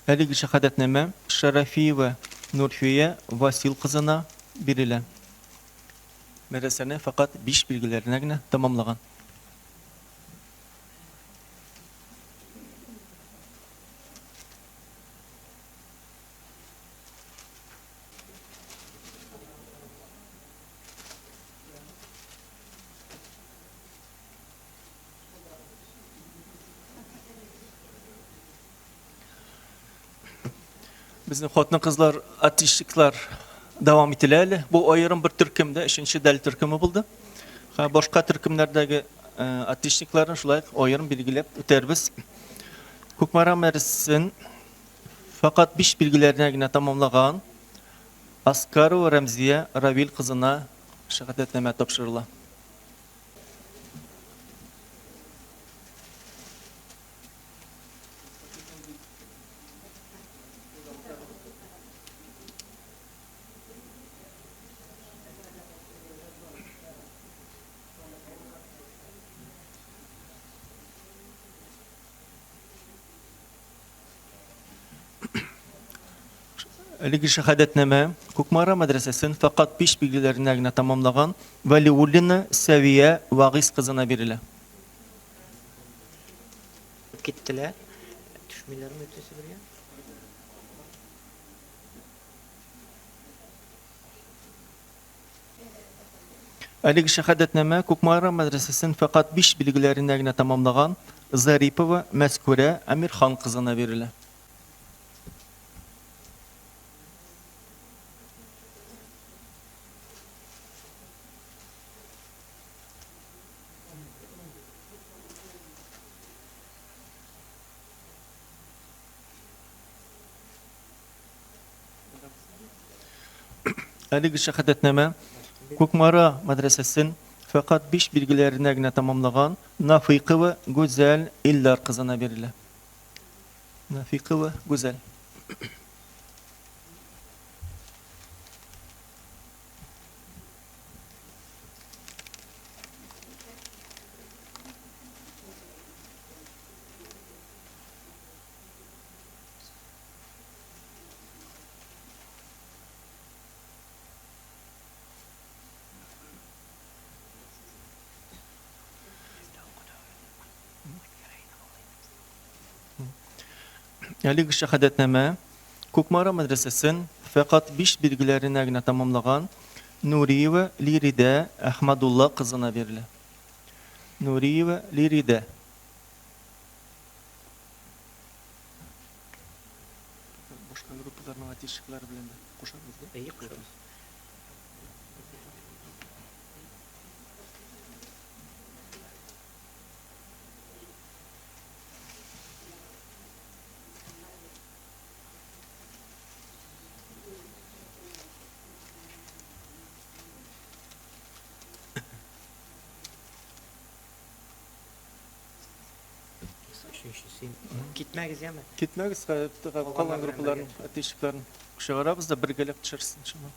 S2: Әлеге шәһадәтнамә Шәрәфиева Нурфия Васил кызына бирелә. Мәдрәсәне фәкать биш билгеләренә генә тәмамлаган. Безнең хатын-кызлар отличниклар дәвам ителә әле. Бу аерым бер төркемдә, өченче дәл төркеме булды. Һәм башка төркемнәрдәге отличникларны шулай ук аерым билгеләп үтәрбез. Кукмара мәдрәсәсен фәкать биш билгеләренә генә тәмамлаган Аскарова Рәмзия Равил кызына шәһадәтнамә тапшырыла. Әлеге шәһадәтнамә Кукмара мәдрәсәсен фәкать биш билгеләренә генә тәмамлаган Вәлиуллина Сәвия Вагыйз кызына бирелә.
S5: Киттеләр. Төшмиләрме өтесе бергә?
S2: Әлеге шәһадәтнамә Кукмара мәдрәсәсен фәкать биш билгеләренә генә тәмамлаган Зарипова Мәскүрә Әмирхан кызына бирелә. Әлеге шәһадәтнамә Кукмара мәдрәсәсен фәкать биш билгеләренә генә тәмамлаган Нафыйкова Гүзәл Илдар кызына бирелә. Нафыйкова Гүзәл. Әлеге шәһадәтнамә Кукмара мәдрәсәсен фәкать биш билгеләренә генә тәмамлаган Нуриева Лиридә Әхмәдулла кызына бирелә. Нуриева Лиридә. Башка группаларның отличниклары белән дә кушабыз, да?
S5: Әйе, кушабыз. Өченчесе. Китмәгез, яме.
S2: Китмәгез, калган группаларның отличникларын чыгарабыз да бергәләп төшәрсез, иншалла.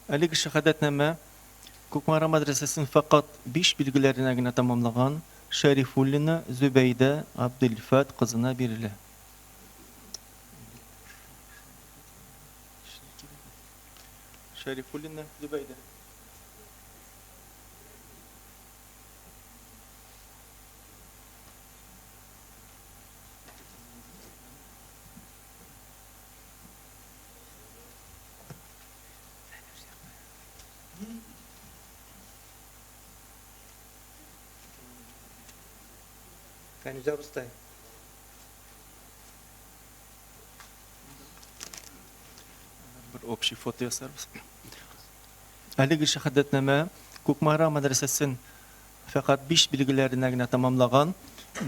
S2: Әлеге шәһадәтнамә Кукмара мәдрәсәсен фәкать биш билгеләренә генә тәмамлаган Шәрифуллина Зөбәйдә Габделфәт кызына бирелә. Шәрифуллина Зөбәйдә.
S5: Фәнүзә абыстай.
S2: Бер общий фото ясарбыз. Әлеге шәһадәтнамә Кукмара мәдрәсәсен фәкать 5 билгеләренә генә тәмамлаган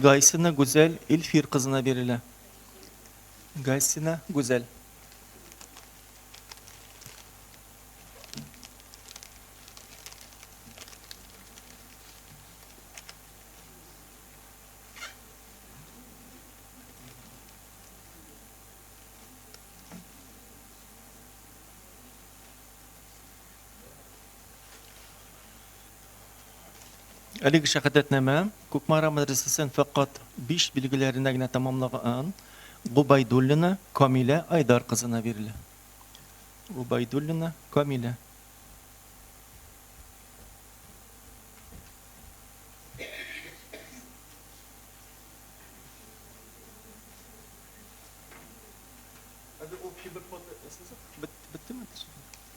S2: Гайсина Гүзәл Илфир кызына бирелә. Гайсина Гүзәл. Әлеге шәһадәтнамә Кукмара мәдрәсәсен фәкать 5 билгеләренә генә тәмамлаган Губайдуллина Камилә Айдар кызына бирелә. Губайдуллина Камилә.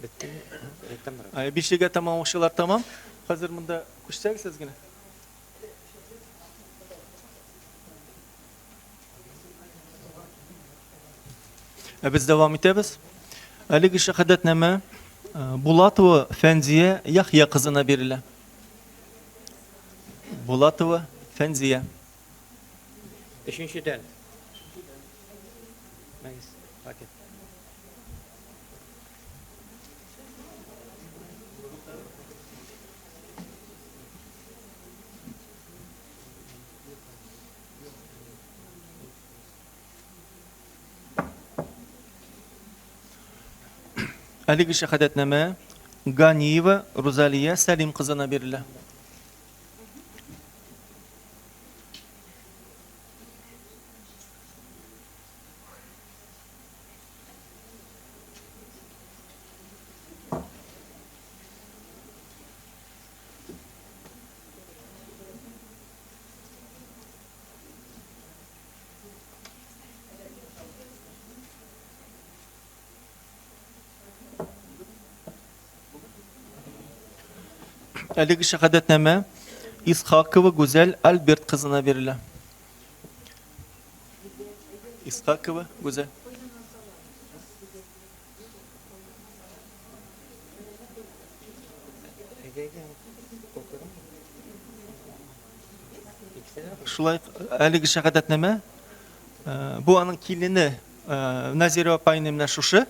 S5: Бетте. Әйтәм.
S2: Бишлегә тәмамлаучылар тәмам. Хәзер монда күчсәгез сез генә. Ә без дәвам итәбез. Әлеге шәһадәтнамә Булатова Фәнзия Яхья кызына бирелә. Булатова Фәнзия.
S5: Өченчедән. Мәгез, пакет.
S2: Әлеге шәһадәтнамә Ганиева Рузалия Сәлим кызына бирелә. Әлеге шәһадәтнамә Исхакова Гүзәл Альберт кызына бирелә. Исхакова Гүзәл.
S5: Әйдә, әйдә. Укыдың. Икесе дә
S2: Шулай әлеге шәһадәтнамә бу аның килене Назира апайның менә шушы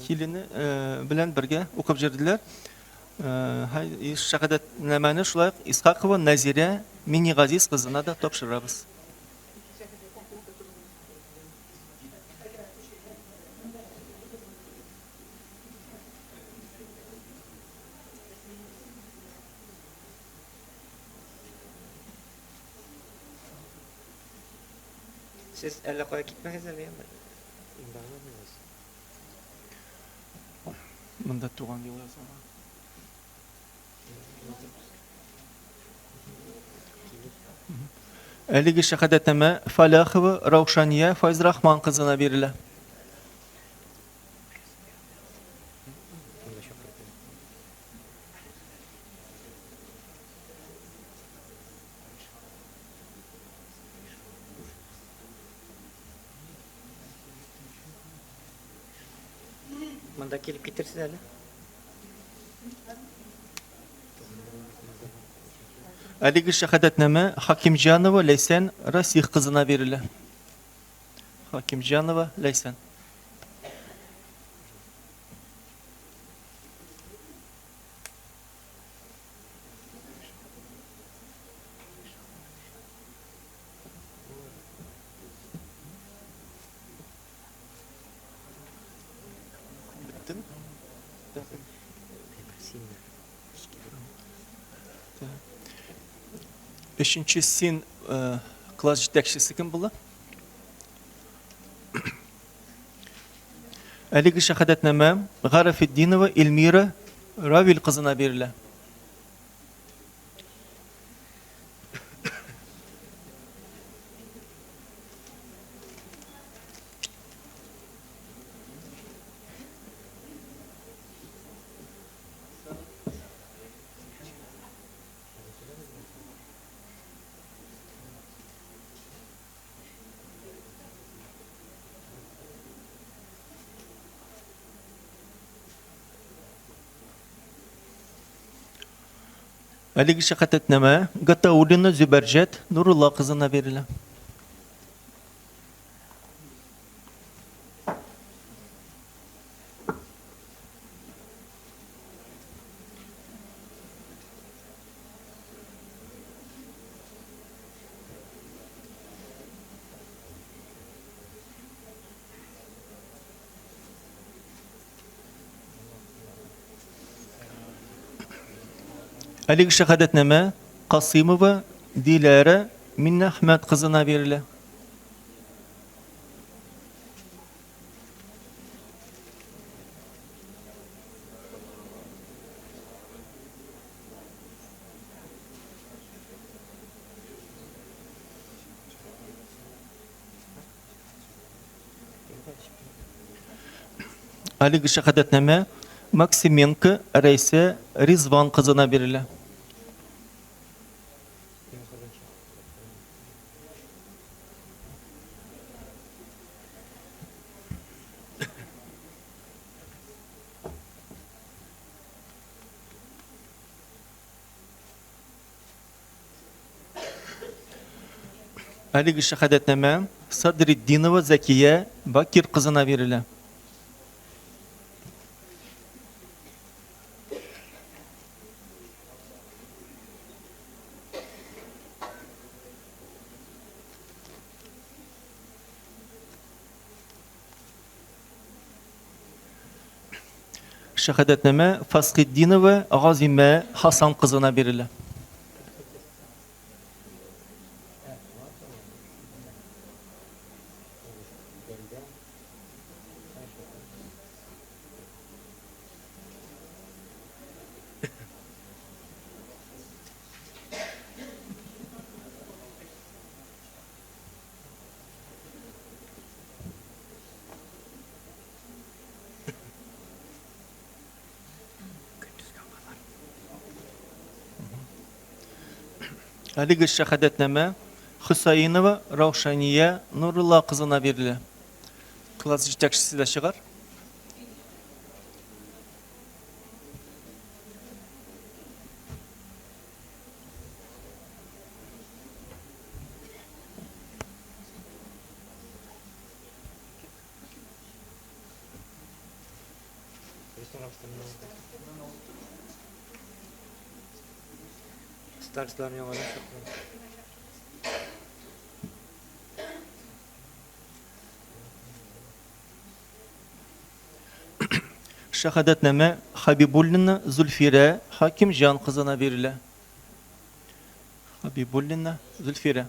S2: килене белән бергә укып йөрделәр. Шәһадәтнамәне шулай ук Исхакова Назирә Минигазиз кызына да тапшырабыз.
S5: Сез әллә кая китмәгез әле, яме. Монда гына булыгыз.
S2: Монда туган ел язылган. Әлеге шәһадәтнамә Фәләхова Раушания Файзрахман кызына бирелә.
S5: Монда чакырды. Монда килеп китерсез әле.
S2: Әлеге шәһадәтнамә Хакимҗанова Ләйсән Расих кызына бирелә. Хакимҗанова Ләйсән. Беттеме? Өченче син класс җитәкчесе кем була? Әлеге шәһадәтнамә Гарәфетдинова Эльмира Равил кызына бирелә. Әлеге шәһадәтнамә Гатауллина Зөбәрҗәт Нурулла кызына бирелә. Әлеге шәһадәтнамә Касыймова Диләрә Миннәхмәт кызына бирелә. Әлеге шәһадәтнамә Максименко Рәйсә Ризван кызына бирелә. Әлеге шәһадәтнамә Садретдинова Зәкия Бакир кызына бирелә. Шәһадәтнамә Фасхетдинова Газимә Хасан кызына бирелә. Әлеге шәһадәтнамә Хөсәенова Раушания Нурулла кызына бирелә. Класс җитәкчесе дә чыгар.
S5: Старосталарны яңадан чакырам.
S2: Шәһадәтнамә Хабибуллина Зульфирә Хакимҗан кызына бирелә. Хабибуллина Зульфирә.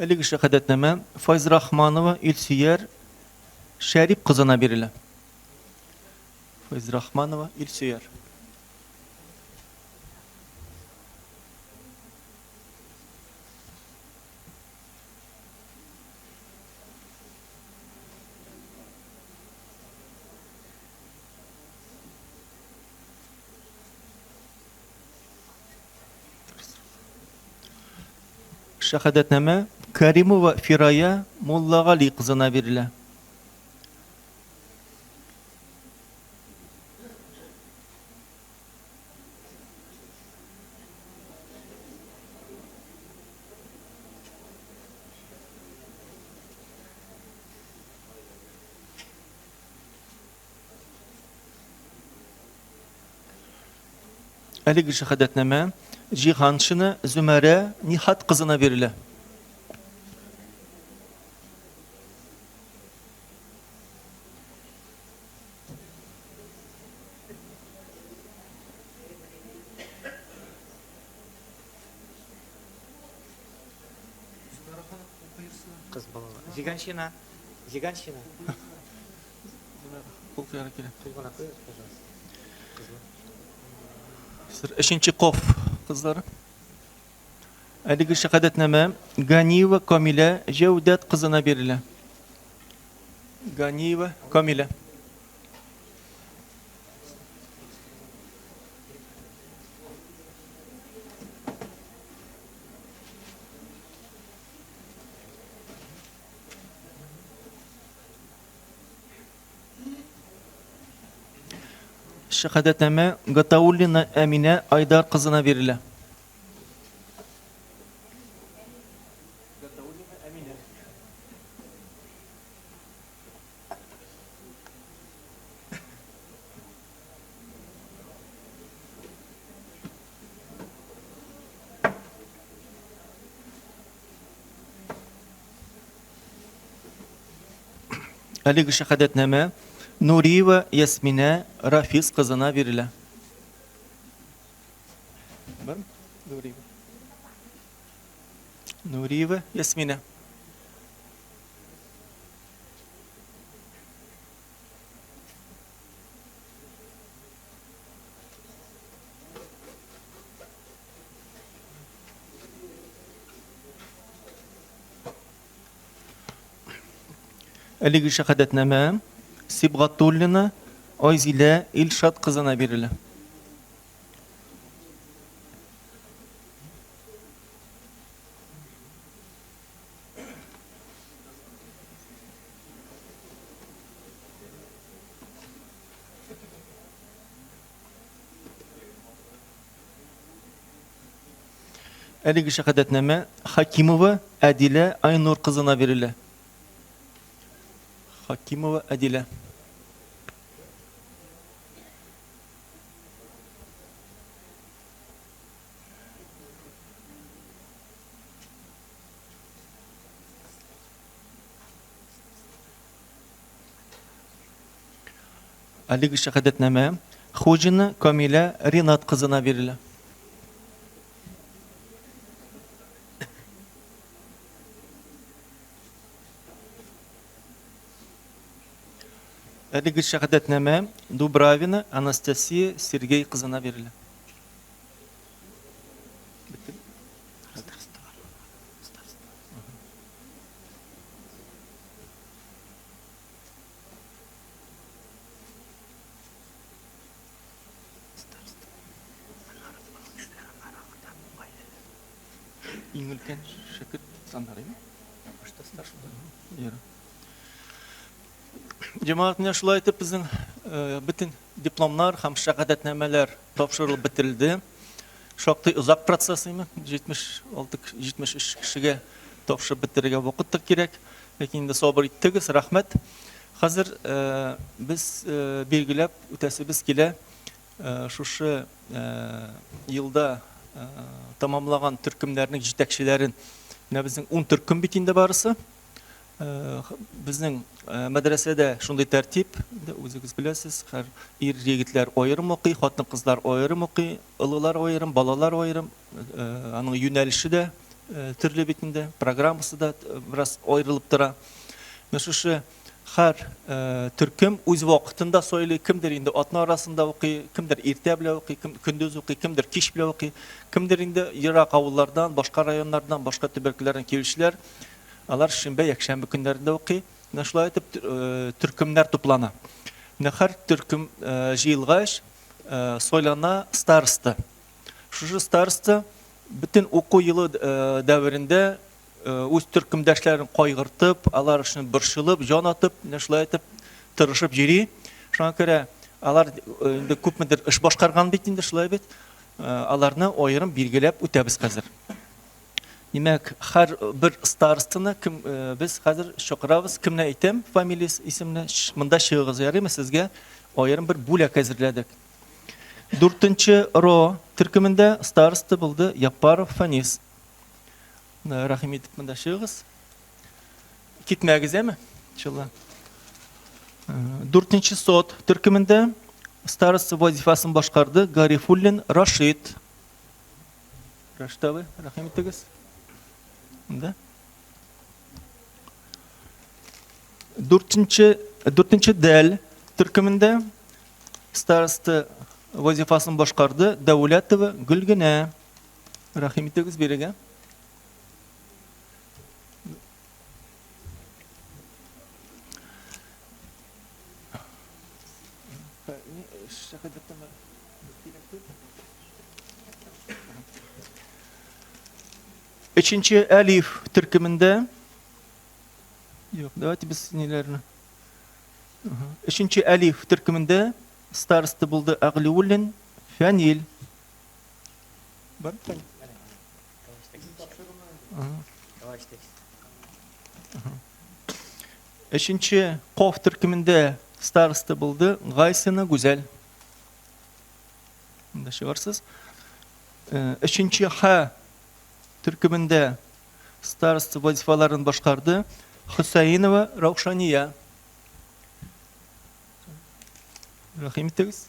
S2: Әлеге шәһадәтнамә Файзрахманова Илсөяр Шәрип кызына бирелә. Файзрахманова Илсөяр. Шәһадәтнамә Каримова Фирая Муллагали кызына бирелә. Әлеге шәһадәтнамә Җиһаншина Зөмәрә Нихат кызына бирелә.
S5: Кыз балалар. Зиганшина. Зиганшина.
S2: Кул куярга кирәк.
S5: Кул гына куегыз, пожалуйста. Кызлар.
S2: Сер өченче коф кызлары. Әлеге шәһадәтнамә Ганиева Камилә Җәүдәт кызына бирелә. Ганиева Камилә. Шәһадәтнамә Гатауллина Әминә Айдар кызына бирелә. Әлеге шәһадәтнамә Нуриева Ясминә Рафис кызына бирелә. Бармы? Нуриева. Нуриева Ясминә. Әлеге шәһадәтнамә Сибгатуллина Айзилә Илшат кызына бирелә. Әлеге шәһадәтнамә Хакимова Әдилә Айнур кызына бирелә. Хакимова Әдилә. Әлеге шәһадәтнамә Хуҗина Камилә Ринат кызына бирелә. Әлеге шәһадәтнамә Дубравина Анастасия Сергей кызына бирелә. Иң өлкән шәкерт саннар, Башта старший. Җәмәгать, менә шулай итеп безнең бөтен дипломнар һәм шәһадәтнамәләр тапшырылып бетерелде. Шактый озак процесс име, 76, 73 кешегә тапшырып бетерергә вакыт та кирәк. Ләкин инде сабыр иттегез, рәхмәт. Хәзер без билгеләп үтәсебез килә, шушы елда тамамлаган төркемнәрнең җитәкчеләрен. Менә безнең 10 төркем бит инде барысы. Безнең мәдрәсәдә шундый тәртип, үзегез беләсез, һәр ир егетләр аерым укый, хатын-кызлар аерым укый, олылар аерым, балалар аерым. Аның юнәлеше дә төрле бит инде, программасы да бераз аерылып тора. Менә шушы һәр төркем үз вакытында сайлый, кемдер инде атна арасында укый, кемдер иртә белән укый, кем көндез укый, кемдер кич белән укый, кемдер инде ерак авыллардан, башка районнардан, башка төбәкләрдән килүчеләр Алар шимбә, якшәмбе көннәрендә укый. Менә шулай итеп төркемнәр туплана. Менә һәр төркем җыелгач, сайлана староста. Шушы староста бөтен уку елы дәверендә үз төркемдәшләрен кайгыртып, алар өчен борчылып, җан атып, менә шулай итеп тырышып йөри. Шуңа күрә алар инде күпмедер эш башкарган бит инде, шулай бит. Аларны аерым билгеләп үтәбез хәзер. Димәк, һәр бер старостаны кем э, без хәзер чакырабыз. Кемне әйтәм, фамилиясе, исемне, монда чыгыгыз, ярыймы? Сезгә аерым бер бүләк әзерләдек. Дүртенче ро төркемендә староста булды Яппаров Фанис. Рәхим итеп монда чыгыгыз. Китмәгез, әме? Иншалла. Э, дүртенче сот төркемендә староста вазифасын башкарды Гарифуллин Рашид. Рашид абый, рәхим итегез. Да. Дүртенче, дүртенче дәл төркемендә староста вазифасын башкарды Дәүләтова Гөлгенә. Рәхим итегез бирегә. Өченче әлиф төркемендә Юк, давайте без ниләрне. Өченче әлиф төркемендә староста булды Әглиуллин Фәнил. Бар Фәнил? Өченче Коф төркемендә староста булды Гайсина Гүзәл. Монда чыгарсыз. Өченче Х төркемендә староста вазифаларын башкарды Хөсәенова Раушания. Рәхим итегез.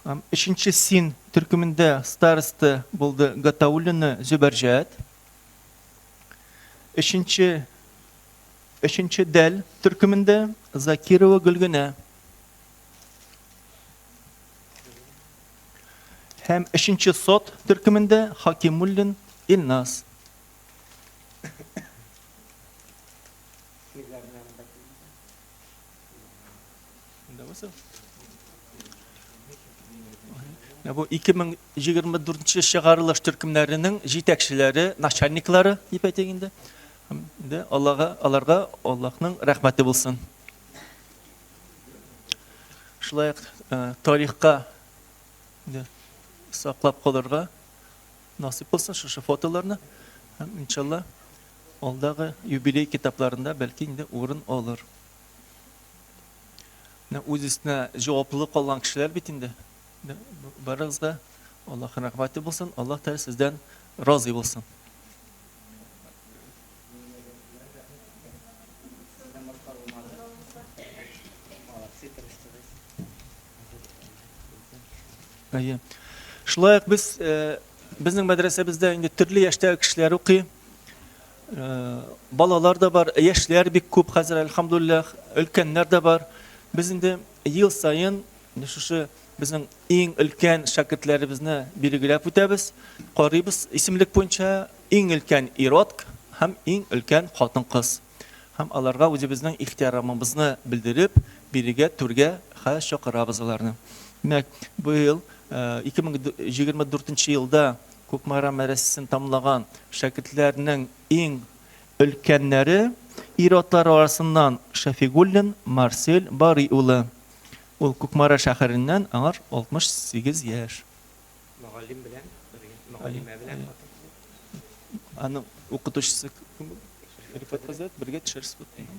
S2: Өченче син төркемендә староста булды Гатауллина Зөбәрҗәт. Өченче өченче дәл төркемендә Закирова Гөлгенә. Һәм өченче сот төркемендә Хакимуллин Илназ. Бу 2024 чыгарылыш төркемнәренең җитәкчеләре, начальниклары дип әйтик инде. Инде Аллага, аларга Аллаһның рәхмәте булсын. Шулай ук тарихка саклап калырга насыйп булсын шушы фотоларны. Һәм иншалла алдагы юбилей китапларында бәлки инде урын алыр. Менә үз өстенә җаваплылык алган кешеләр бит инде. Барыгызга Аллаһның рәхмәте булсын, Аллаһ Тәгалә сездән разый булсын. Әйе. Шулай ук без э, безнең мәдрәсәбездә инде төрле яшьтәге кешеләр укый. Э, балалар да бар, яшьләр бик күп хәзер, әлхәмдулиллаһ, өлкәннәр дә бар. Без инде ел саен шушы безнең иң өлкән шәкертләребезне билгеләп үтәбез. Карыйбыз исемлек буенча иң өлкән ир-ат һәм иң өлкән хатын-кыз. Һәм аларга үзебезнең ихтирамыбызны белдереп, бирегә түргә хә чакырабыз аларны. Димәк, быел 2024 э, елда Кукмара мәдрәсәсен тәмамлаган шәкертләрнең иң өлкәннәре ир-атлар арасыннан Шәфигуллин Марсель Барый улы. Ул Кукмара шәһәреннән, аңар 68 яшь.
S5: Мөгаллим белән бергә, мөгаллимә белән хатын.
S2: Аның укытучысы кем булды? Рифат хәзрәт, бергә төшәрсез бит.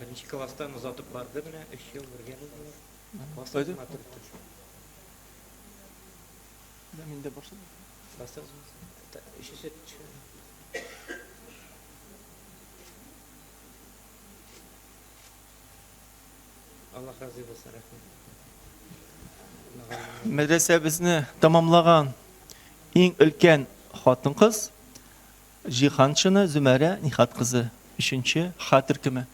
S5: Беренче класстан озатып барды менә, өч ел бергә булдылар. Класс матур үтте.
S2: Да, мин дә башлыйм.
S5: Басыгыз. Өчесе төшә. Аллаһ разый булсын, рәхмәт.
S2: Мәдрәсәбезне тәмамлаган иң өлкән хатын-кыз Җиһаншина Зөмәрә Нихат кызы, өченче Х төркеме.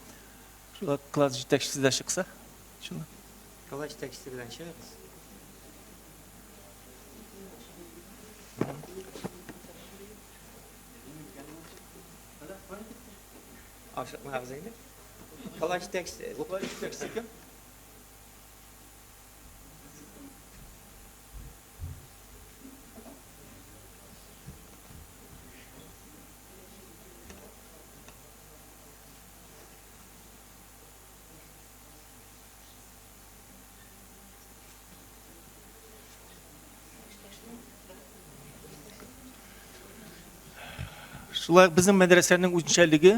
S2: Шулай класс җитәкчесе дә чыкса. Шулай.
S5: Класс җитәкчесе белән чыгыгыз. Ашыкмагыз инде. Класс җитәкчесе.
S2: Класс җитәкчесе кем? Шулай ук безнең мәдрәсәнең үзенчәлеге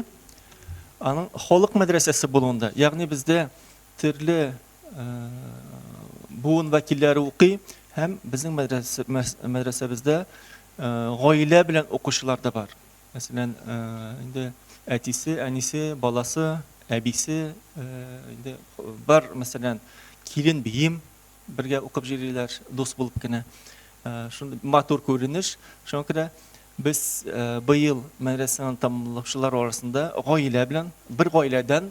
S2: аның халык мәдрәсәсе булуында. Ягъни бездә төрле э, буын вәкилләре укый һәм безнең мәдрәсә, мәдрәсәбездә э, гаилә белән укучылар да бар. Мәсәлән, э, инде әтисе, әнисе, баласы, әбисе, инде бар, мәсәлән, килен бием бергә укып йөриләр, дус булып кенә. Шундый матур күренеш. Шуңа күрә без быел мәдрәсәне тәмамлаучылар арасында гаилә белән, бер гаиләдән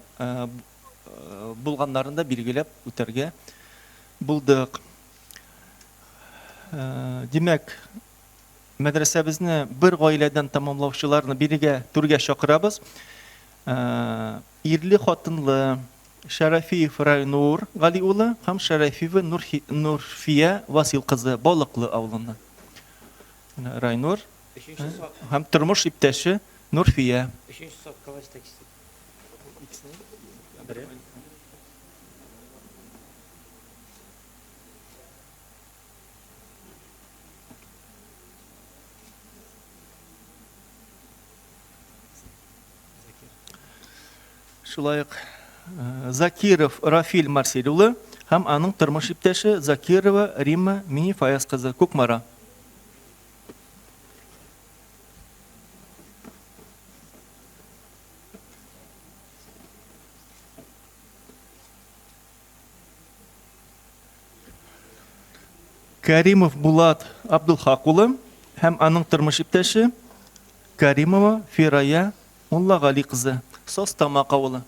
S2: булганнарын да билгеләп үтәргә булдык. Димәк, мәдрәсәбезне бер гаиләдән тәмамлаучыларны бирегә түргә чакырабыз. Ирле-хатынлы Шәрәфиев Райнур Гали улы һәм Шәрәфиева Нурфия Васил кызы Балыклы авылыннан. Менә Райнур һәм тормыш иптәше Нурфия.
S5: Өченче сап калачта кисеп. Бер.
S2: Шулай ук э, Закиров Рафил Марсель улы һәм аның тормыш иптәше Закирова Римма Минифаяз кызы Кукмара. Кәримов Булат Абдулхак улы һәм аның тормыш иптәше Кәримова Фирая Муллагали кызы, Состамак авылы.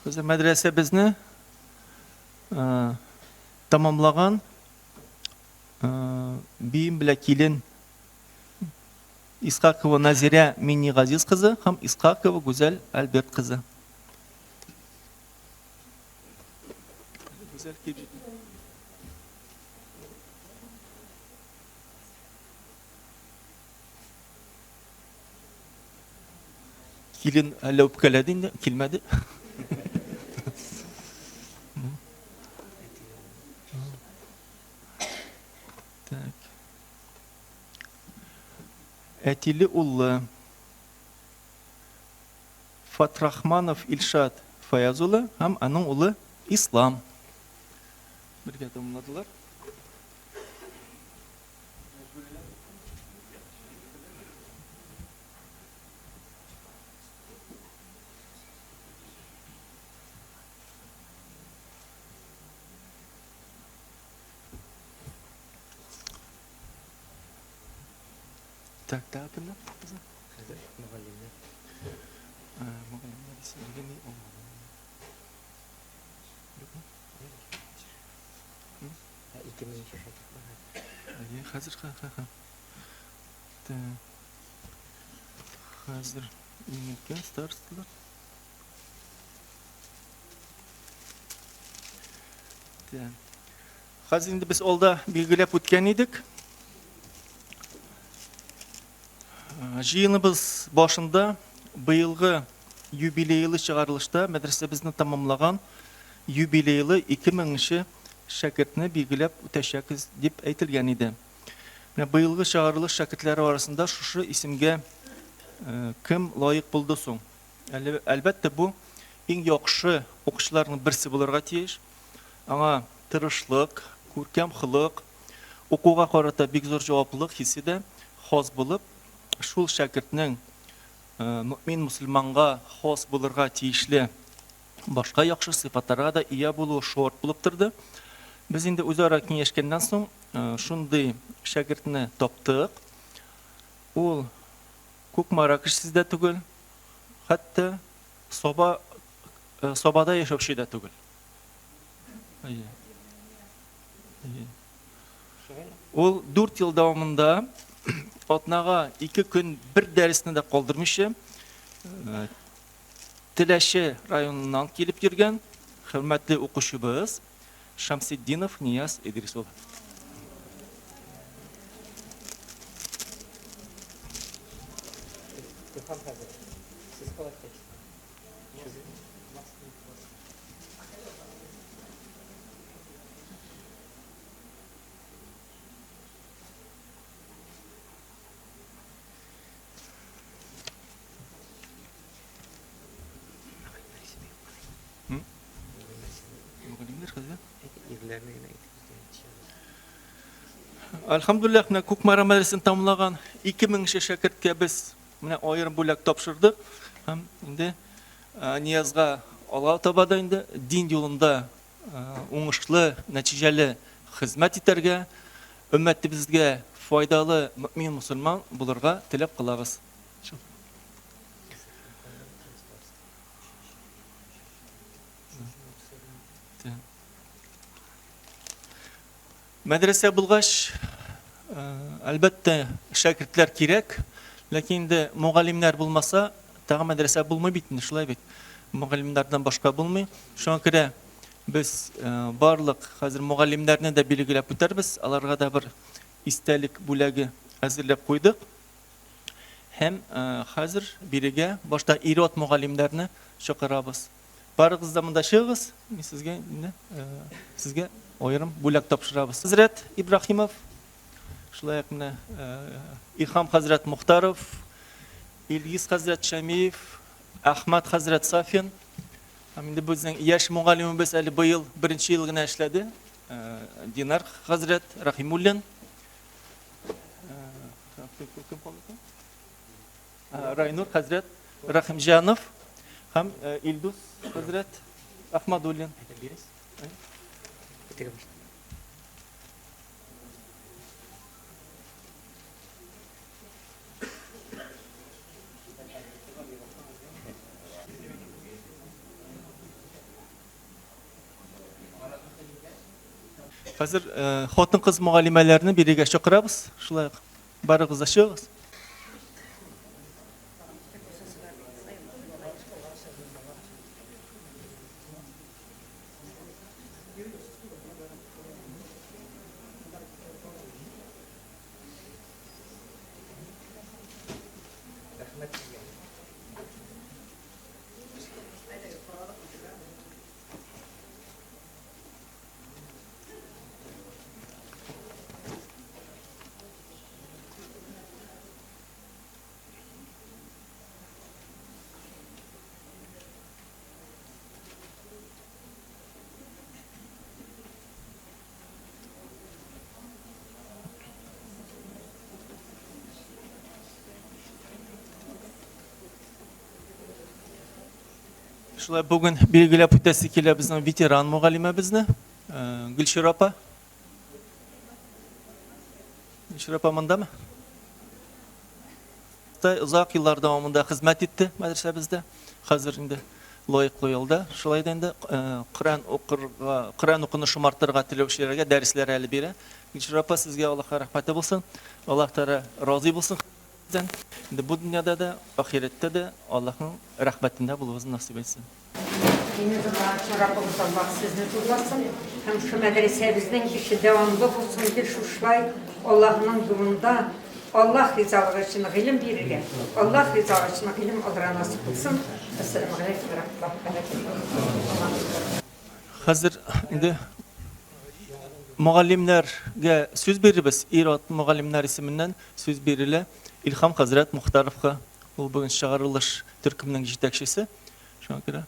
S2: Безнең мәдрәсәбезне тәмамлаган бием белән килен Исхакова Назирә Миннигазиз кызы һәм Исхакова Гүзәл Альберт кызы. Гүзәл килеп җитте. Килен әллә үпкәләде инде, килмәде. Так. Әтиле уллы Фатрахманов Илшат Фаяз улы һәм аның улы Ислам. Бергә тәмамладылар. Так, тагы кемнәр?
S5: Хәзер мөгаллимнәр.
S2: Мөгаллимнәр исемлеге ни ул? Юкмы?
S5: Ә 2000 шәкерт бар.
S2: Әйе, хәзер ха, ха, ха. Так. Хәзер иң өлкән старосталар. Так. Хәзер инде без алда билгеләп үткән идек. Җыеныбыз башында быелгы юбилейлы чыгарылышта мәдрәсәбезне тәмамлаган юбилейлы 2000 нче шәкертне билгеләп үтәчәкбез дип әйтелгән иде. Менә быелгы чыгарылыш шәкертләре арасында шушы исемгә кем лаек булды соң? Әлбәттә, бу иң яхшы укучыларның берсе булырга тиеш. Аңа тырышлык, күркәм холык, укуга карата бик зур җаваплылык хисе дә хас булып, шул шәкертнең мөэмин мөселманга хас булырга тиешле башка яхшы сыйфатларга да ия булуы шарт булып торды. Без инде үзара киңәшкәннән соң шундый шәкертне таптык. Ул Кукмара кешесе дә түгел, хәтта Саба Сабада яшәүче дә түгел. Әйе. Әйе. Ул 4 ел дәвамында атнага 2 көн бер дәресне дә калдырмыйча Теләче районыннан килеп йөргән хөрмәтле укучыбыз Шәмсетдинов Нияз Идрис улы.
S5: Илһам хәзрәт, сез калай текст.
S2: Әлхәмдүлилләһ, менә Кукмара мәдрәсәсен тәмамлаган 2000 нче шәкерткә без менә аерым бүләк тапшырдык. Һәм инде Ниязга алга таба да инде дин юлында уңышлы, нәтиҗәле хезмәт итәргә, өммәтебезгә файдалы мөэмин мөселман булырга теләп калабыз. Мәдрәсә булгач, әлбәттә, шәкертләр кирәк, ләкин инде мөгаллимнәр булмаса, тагы мәдрәсә булмый бит инде, шулай бит. Мөгаллимнәрдән башка булмый. Шуңа күрә без барлык хәзер мөгаллимнәрне дә билгеләп үтәрбез, аларга да бер истәлек бүләге әзерләп куйдык. Һәм хәзер бирегә башта ир-ат мөгаллимнәрне чакырабыз. Барыгыз да монда чыгыгыз, мин сезгә инде сезгә аерым бүләк тапшырабыз. Хәзрәт Ибраһимов, шулай ук менә Илһам хәзрәт Мухтаров, Илгиз хәзрәт Шәмиев, Әхмәт хәзрәт Сафин. Һәм инде безнең яшь мөгаллимебез әле быел беренче ел генә эшләде. Динар хәзрәт Рахимуллин. Кем калды? Райнур хәзрәт Рәхимҗанов һәм Илдус хәзрәт Ахмадуллин. Хәзер хатын-кыз мөгаллимәләрне бирегә чакырабыз. Шулай ук Барыгыз да чыгыгыз. Шулай бүген билгеләп үтәсе килә безнең ветеран мөгаллимәбезне, Гөлчирә апа. Гөлчирә апа мондамы? Озак еллар дәвамында хезмәт итте мәдрәсәбездә. Хәзер инде лаеклы ялда. Шулай да инде Коръән укырга, Коръән укуны шомартырга теләүчеләргә дәресләр әле бирә. Гөлчирә апа, сезгә Аллаһка рәхмәте булсын. Аллаһ Тәгалә разый булсын сездән. Инде бу дөньяда да, ахирәттә дә Аллаһның рәхмәтендә булуыгызны насыйп итсен.
S6: Иң зур Раббыбыз Аллаһ сезне зурласын һәм шу мәдрәсәбезнең эше дәвамлы булсын, гел шушылай Аллаһның юлында Аллаһ ризалыгы өчен гыйлем бирергә, Аллаһ ризалыгы өчен гыйлем алырга насыйп булсын. Әссәламегаләйкүм вә рахмәтуллаһи вә бәрәкәтүһ.
S2: Хәзер инде мөгаллимнәргә сүз бирербез. Ир-ат мөгаллимнәр исеменнән сүз бирелә Илһам хәзрәт Мохтаровка. Ул бүген чыгарылыш төркеменең җитәкчесе. Шуңа күрә.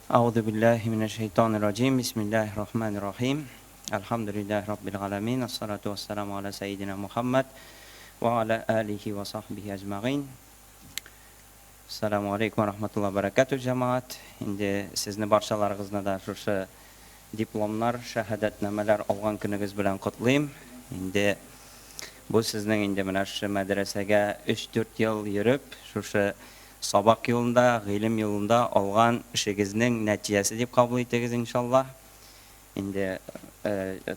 S7: Әгъузу биллаһи минәш шәйтанир раҗим. Бисмиллаһир рахманир рахим. Әлхәмдүлиллаһи раббил галәмин. Ассалату вассаламу аля сәйидина Мухаммад ва аля алихи ва сахбихи әҗмәгыйн. Ассаламу алейкум ва рахматуллаһи ва баракатуһ, җәмәгать. Инде сезне барчаларыгызны да шушы дипломнар, шәһадәтнамәләр алган көнегез белән котлыйм. Инде Бу сезнең инде менә шушы мәдрәсәгә өч-дүрт ел йөреп, шушы сабак юлында, гыйлем юлында алган эшегезнең нәтиҗәсе дип кабул итегез, иншаллаһ. Инде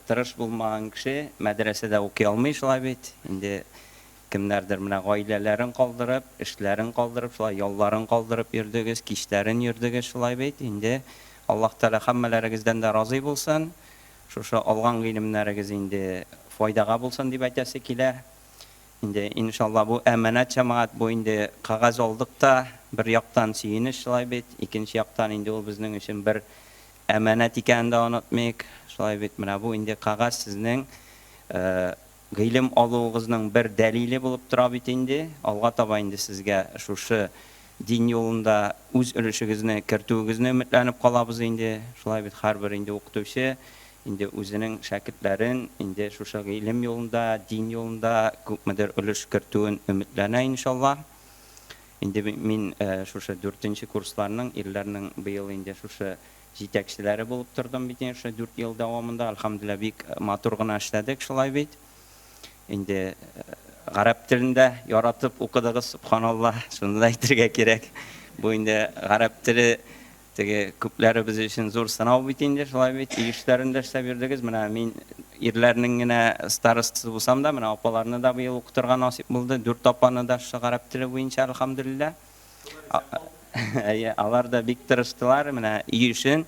S7: тырыш булмаган кеше мәдрәсәдә укый алмый, шулай бит. Инде кемнәрдер менә гаиләләрен калдырып, эшләрен калдырып, шулай ялларын калдырып йөрдегез, кичләрен йөрдегез, шулай бит. Инде Аллаһ Тәгалә һәммәләрегездән дә разый булсын. Шушы алган гыйлемнәрегез инде файдага булсын дип әйтәсе килә. Инде, иншалла, бу әманәт, җәмәгать, бу инде кәгазь алдык та, бер яктан сөенеч шулай бит, икенче яктан инде ул безнең өчен бер әманәт икәнен дә онытмыйк. Шулай бит, менә бу инде кәгазь сезнең Гыйлем алуыгызның бер дәлиле булып тора бит инде. Алга таба инде сезгә шушы дин юлында үз өлешегезне кертүегезне өметләнеп калабыз инде. Шулай бит, һәрбер инде укытучы инде үзенең шәкертләрен инде шушы гыйлем юлында, дин юлында күпмедер өлеш кертүен өметләнә, иншаллаһ. Инде мин шушы дүртенче курсларның, ирләрнең быел инде шушы Җитәкчеләре булып тордым бит инде шушы дүрт ел дәвамында. Әлхәмдүлилләһ, бик матур гына эшләдек, шулай бит. Инде гарәп телен дә яратып укыдыгыз, сөбханаллаһ, шуны да әйтергә кирәк. Бу инде гарәп теле Теге күпләребез өчен зур сынау бит инде, шулай бит, өй эшләрен дә эшләп йөрдегез. Менә мин ирләрнең генә старостасы булсам да, менә апаларны да быел укытырга насыйп булды. Дүрт апаны да шушы гарәп теле буенча, әлхәмдүлилләһ. Әйе, алар да бик тырыштылар. Менә өй эшен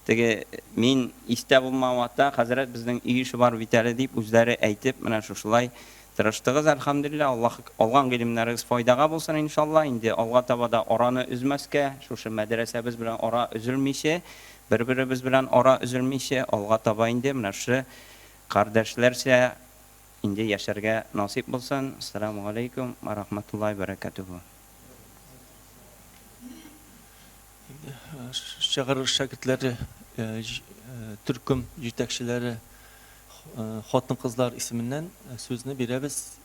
S7: теге мин истә булмау ата, хәзрәт безнең өй эше бар бит әле дип үзләре әйтеп, менә шушылай Тырыштыгыз, әлхәмдүлилләһ, Аллаһ алган гыйлемнәрегез файдага булсын, иншалла, инде алга таба да араны өзмәскә, шушы мәдрәсәбез белән ара өзелмиче, бер-беребез белән ара өзелмиче, алга таба инде менә шушы кардәшләрчә инде яшәргә насыйп булсын. Ассаламу галәйкүм вә рахматуллаһи вә бәрәкәтүһү.
S2: Инде чыгарылыш шәкертләре, төркем җитәкчеләре, хатын-кызлар исеменнән сүзне бирәбез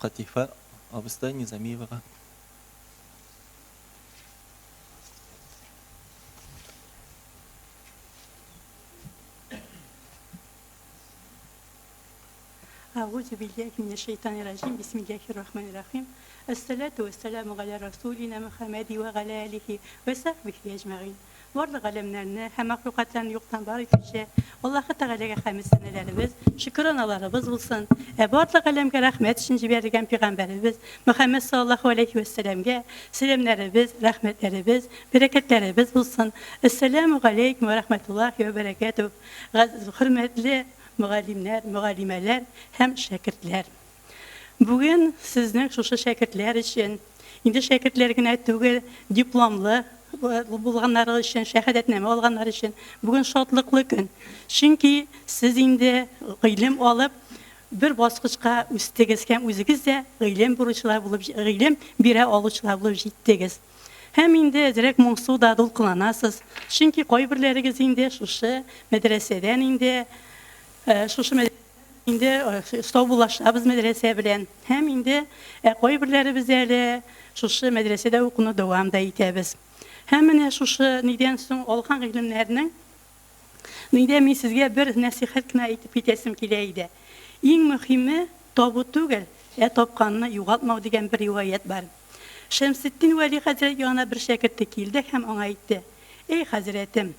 S2: Катифә абыстай Низамиевага.
S8: Әгъузу билләһи минәш-шәйтанир-раҗим, бисмилләһир-рахманир-рахим. Әс-сәлату вәс-сәламу галә расулина Мөхәммәди вә галә әлихи вә сәхбихи әҗмәгыйн. Барлык галәмнәрне һәм мәхлукатларны юктан бар итүче Аллаһы Тәгаләгә хәмед-сәнәләребез, шөкераналарыбыз булсын. Ә барлык галәмгә рәхмәт өчен җибәрелгән пигамбәребез Мөхәммәд саллаллаһу галәйһи вәссәламгә сәламнәребез, рәхмәтләребез, бәрәкәтләребез булсын. Әссәламу галәйкүм вә рәхмәтуллаһи вә бәрәкәтүһ. Хөрмәтле Мөгаллимнәр, мөгаллимәләр һәм шәкертләр. Бүген сезнең шушы шәкертләр өчен, инде шәкертләр генә түгел, дипломлы булганнары өчен, шәһадәтнамә алганнар өчен бүген шатлыклы көн. Чөнки сез инде гыйлем алып, бер баскычка үстегез һәм үзегез дә гыйлем буручылар булып, гыйлем бирә алучылар булып җиттегез. Һәм инде әзрәк моңсу да дулкынланасыз, чөнки кайберләрегез инде шушы мәдрәсәдән инде, шушы мәдрәсәдән инде саубуллашабыз мәдрәсә белән. Һәм инде ә кайберләребез әле шушы мәдрәсәдә укуны дәвам да итәбез. Һәм менә шушы нидән соң алган гыйлемнәрнең Нидә мин сезгә бер нәсыйхәт кенә әйтеп китәсем килә иде. Иң мөхиме, табу түгел, ә тапканны югалтмау дигән бер риваять бар. Шәмсетдин Вәли хәзрәт янына бер шәкерте килде һәм аңа әйтте, Әй хәзрәтем!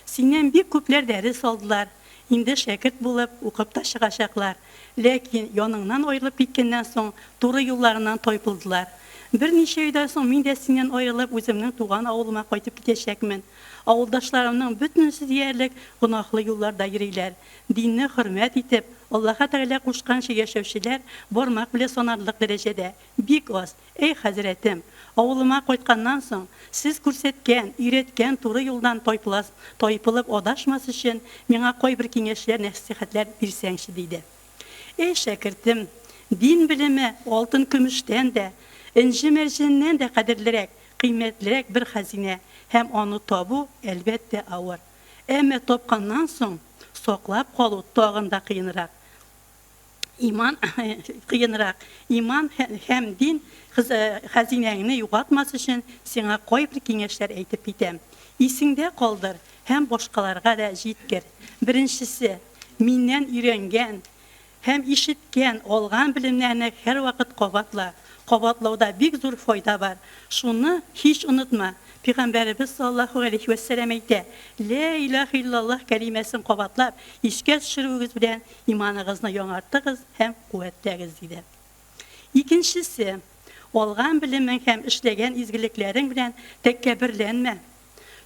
S8: Синнән бик күпләр дәрес алдылар, инде шәкерт булып, укып та чыгачаклар. Ләкин, яныңнан аерылып киткәннән соң, туры юлларыннан тайпылдылар. Берничә айдан соң мин дә синнән аерылып, үземнең туган авылыма кайтып китәчәкмен. Авылдашларымның бөтенесе диярлек гөнаһлы юлларда йөриләр. Динне хөрмәт итеп, Аллаһы Тәгалә кушканча яшәүчеләр бармак белән санарлык дәрәҗәдә, бик аз. Әй, хәзрәтем! Авылыма кайтканнан соң, сез күрсәткән, өйрәткән туры юлдан тайпылас, тайпылып адашмас өчен, миңа кайбер киңәшләр, нәсыйхәтләр бирсәңче, диде. Әй, шәкертем! Дин белеме алтын-көмештән дә, энҗе-мәрҗәннән дә кадерлерәк, Кыйммәтлерәк бер хәзинә һәм аны табу, әлбәттә, авыр. Әмма тапканнан соң саклап калу тагын да кыенрак. Иман кыенрак. Иман һәм дин хәзинәңне югалтмас өчен сиңа кайбер киңәшләр әйтеп китәм. Исеңдә калдыр һәм башкаларга да җиткер. Беренчесе, миннән өйрәнгән, Һәм ишеткән, алган белемнәрне һәрвакыт кабатла. Кабатлауда бик зур файда бар. Шуны һич онытма, Пигамбәребез саллаллаһу галәйһи вәссәлам әйтә, Лә илаһә иллаллаһ кәлимәсен кабатлап, искә төшерүегез белән иманыгызны яңартыгыз һәм куәтләгез, диде. Икенчесе, алган белемең һәм эшләгән изгелекләрең белән тәкәбберләнмә.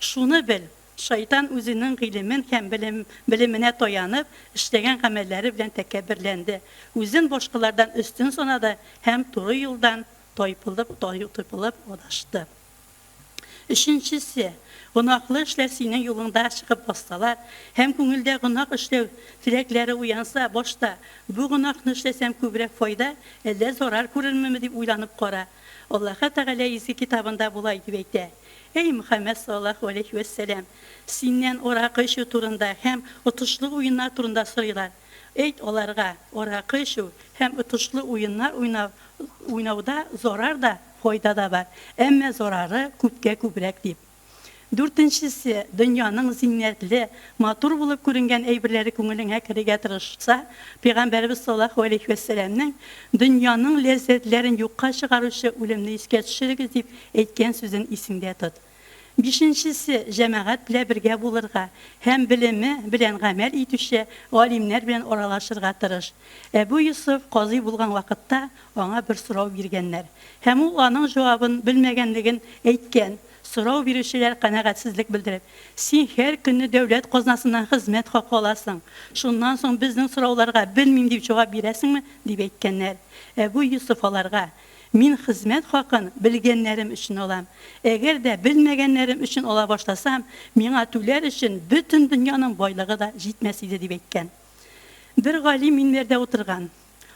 S8: Шуны бел, Шайтан үзенең гыйлемен һәм белем, белеменә таянып, эшләгән гамәлләре белән тәкәбберләнде, үзен башкалардан өстен санады һәм туры юлдан тайпылып, тайпылып адашты. Өченчесе, гөнаһлы эшләр синең юлыңда чыгып бассалар һәм күңелдә гөнаһ эшләү теләкләре уянса, башта, бу гөнаһны эшләсәм күбрәк файда, әллә зарар күрерменме дип уйланып кара. Аллаһы Тәгалә Изге Китабында болай дип әйтә, Әй Мөхәммәд саллаллаһу галәйһи вәссәлам! Синнән аракы эчү турында һәм отышлы уеннар турында сорыйлар. Әйт аларга, аракы эчү һәм отышлы уеннар уйнау уйнауда зарар да, файда да бар, әмма зарары күпкә күбрәк, дип. Дүртенчесе, дөньяның зиннәтле, матур булып күренгән әйберләре күңелеңә керергә тырышса, Пәйгамбәребез саллаллаһу галәйһи вәссәламнең, Дөньяның ләззәтләрен юкка чыгаручы үлемне искә төшерегез, дип әйткән сүзен исеңдә тот. Бишенчесе, җәмәгать белә бергә булырга һәм белеме белән гамәл итүче галимнәр белән аралашырга тырыш. Әбү Йосыф казый булган вакытта аңа бер сорау биргәннәр һәм ул аның җавабын белмәгәнлеген әйткән. Сорау бирүчеләр канәгатьсезлек белдереп, Син һәр көнне дәүләт казнасыннан хезмәт хакы аласың, шуннан соң безнең сорауларга белмим дип җавап бирәсеңме? дип әйткәннәр. Әбү Йосыф аларга, Мин хезмәт хакын белгәннәрем өчен алам. Әгәр дә белмәгәннәрем өчен ала башласам, миңа түләр өчен бөтен дөньяның байлыгы да җитмәс иде, дип әйткән. Бер галим минбәрдә утырган.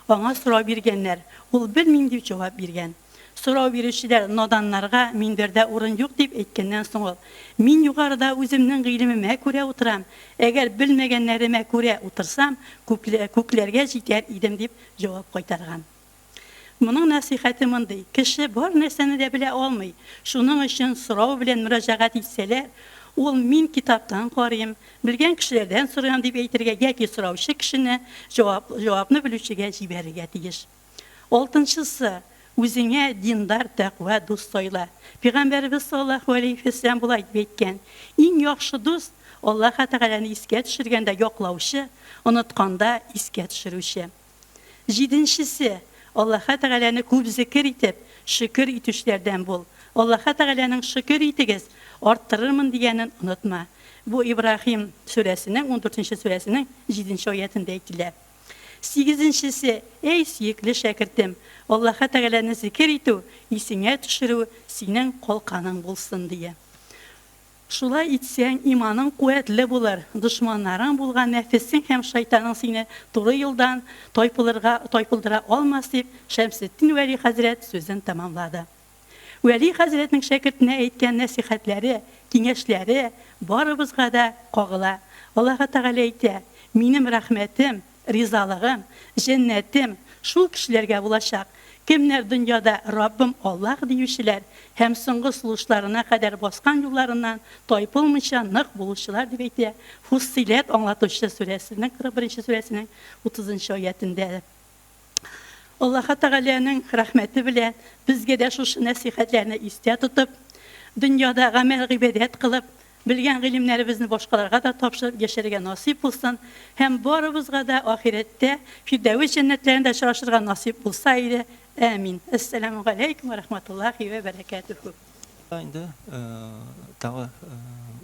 S8: Аңа сорау биргәннәр. Ул белмим дип җавап биргән. Сорау бирүчеләр наданнарга минбәрдә урын юк дип әйткәннән соң ул, Мин югарыда үземнең гыйлемемә күрә утырам, әгәр белмәгәннәремә күрә утырсам, күкләргә җитәр идем, дип җавап кайтарган. Моның нәсыйхәте мондый, кеше бар нәрсәне дә белә алмый, шуның өчен сорау белән мөрәҗәгать итсәләр, ул мин китаптан карыйм, белгән кешеләрдән сорыйм дип әйтергә яки сораучы кешене җавап, җавапны белүчегә җибәрергә тиеш. Алтынчысы, үзеңә диндар, тәкъва дус сайла. Пәйгамбәребез саллаллаһу галәйһи вәсәлләм болай дип әйткән, Иң яхшы дус, Аллаһы Тәгаләне искә төшергәндә яклаучы, онытканда искә төшерүче. Җиденчесе, Аллаһы Тәгаләне күп зекер итеп, шөкер итүчеләрдән бул. Аллаһы Тәгаләнең шөкер итегез, арттырырмын дигәнен онытма. Бу Ибраһим сүрәсенең ундүртенче сүрәсенең җиденче аятендә әйтелә. Сигезенчесе, Әй сөекле шәкертем, Аллаһы Тәгаләне зекер итү, исеңә төшерү синең калканың булсын, дия. Шулай итсәң, иманың куәтле булыр, дошманнарың булган нәфесең һәм шайтаның сине туры юлдан тайпылырга тайпылдыра алмас, дип, Шәмсетдин Вәли хәзрәт сүзен тәмамлады. Вәли хәзрәтнең шәкертенә әйткән нәсыйхәтләре, киңәшләре барыбызга да кагыла. Аллаһы Тәгалә әйтә, Минем рәхмәтем, Ризалыгым, җәннәтем шул кешеләргә булачак, кемнәр дөньяда Раббым Аллаһ диючеләр һәм соңгы сулышларына кадәр баскан юлларыннан тайпылмыйча нык булучылар, дип әйтә Фуссыйләт аңлатучы сүрәсенең 41 нче сүрәсенең 30 нчы аятендә. Аллаһы Тәгаләнең рәхмәте белән безгә дә шушы нәсыйхәтләрне истә тотып, дөньяда гамәл-гыйбадәт кылып, белгән гыйлемнәребезне башкаларга да тапшырып яшәргә насыйп булсын һәм барыбызга да ахирәттә Фирдәвес җәннәтләрендә очрашырга насыйп булса иде. Әмин. Әссәламү галәйкүм вә рахматуллаһи вә бәрәкәтүһү.
S2: Инде тагы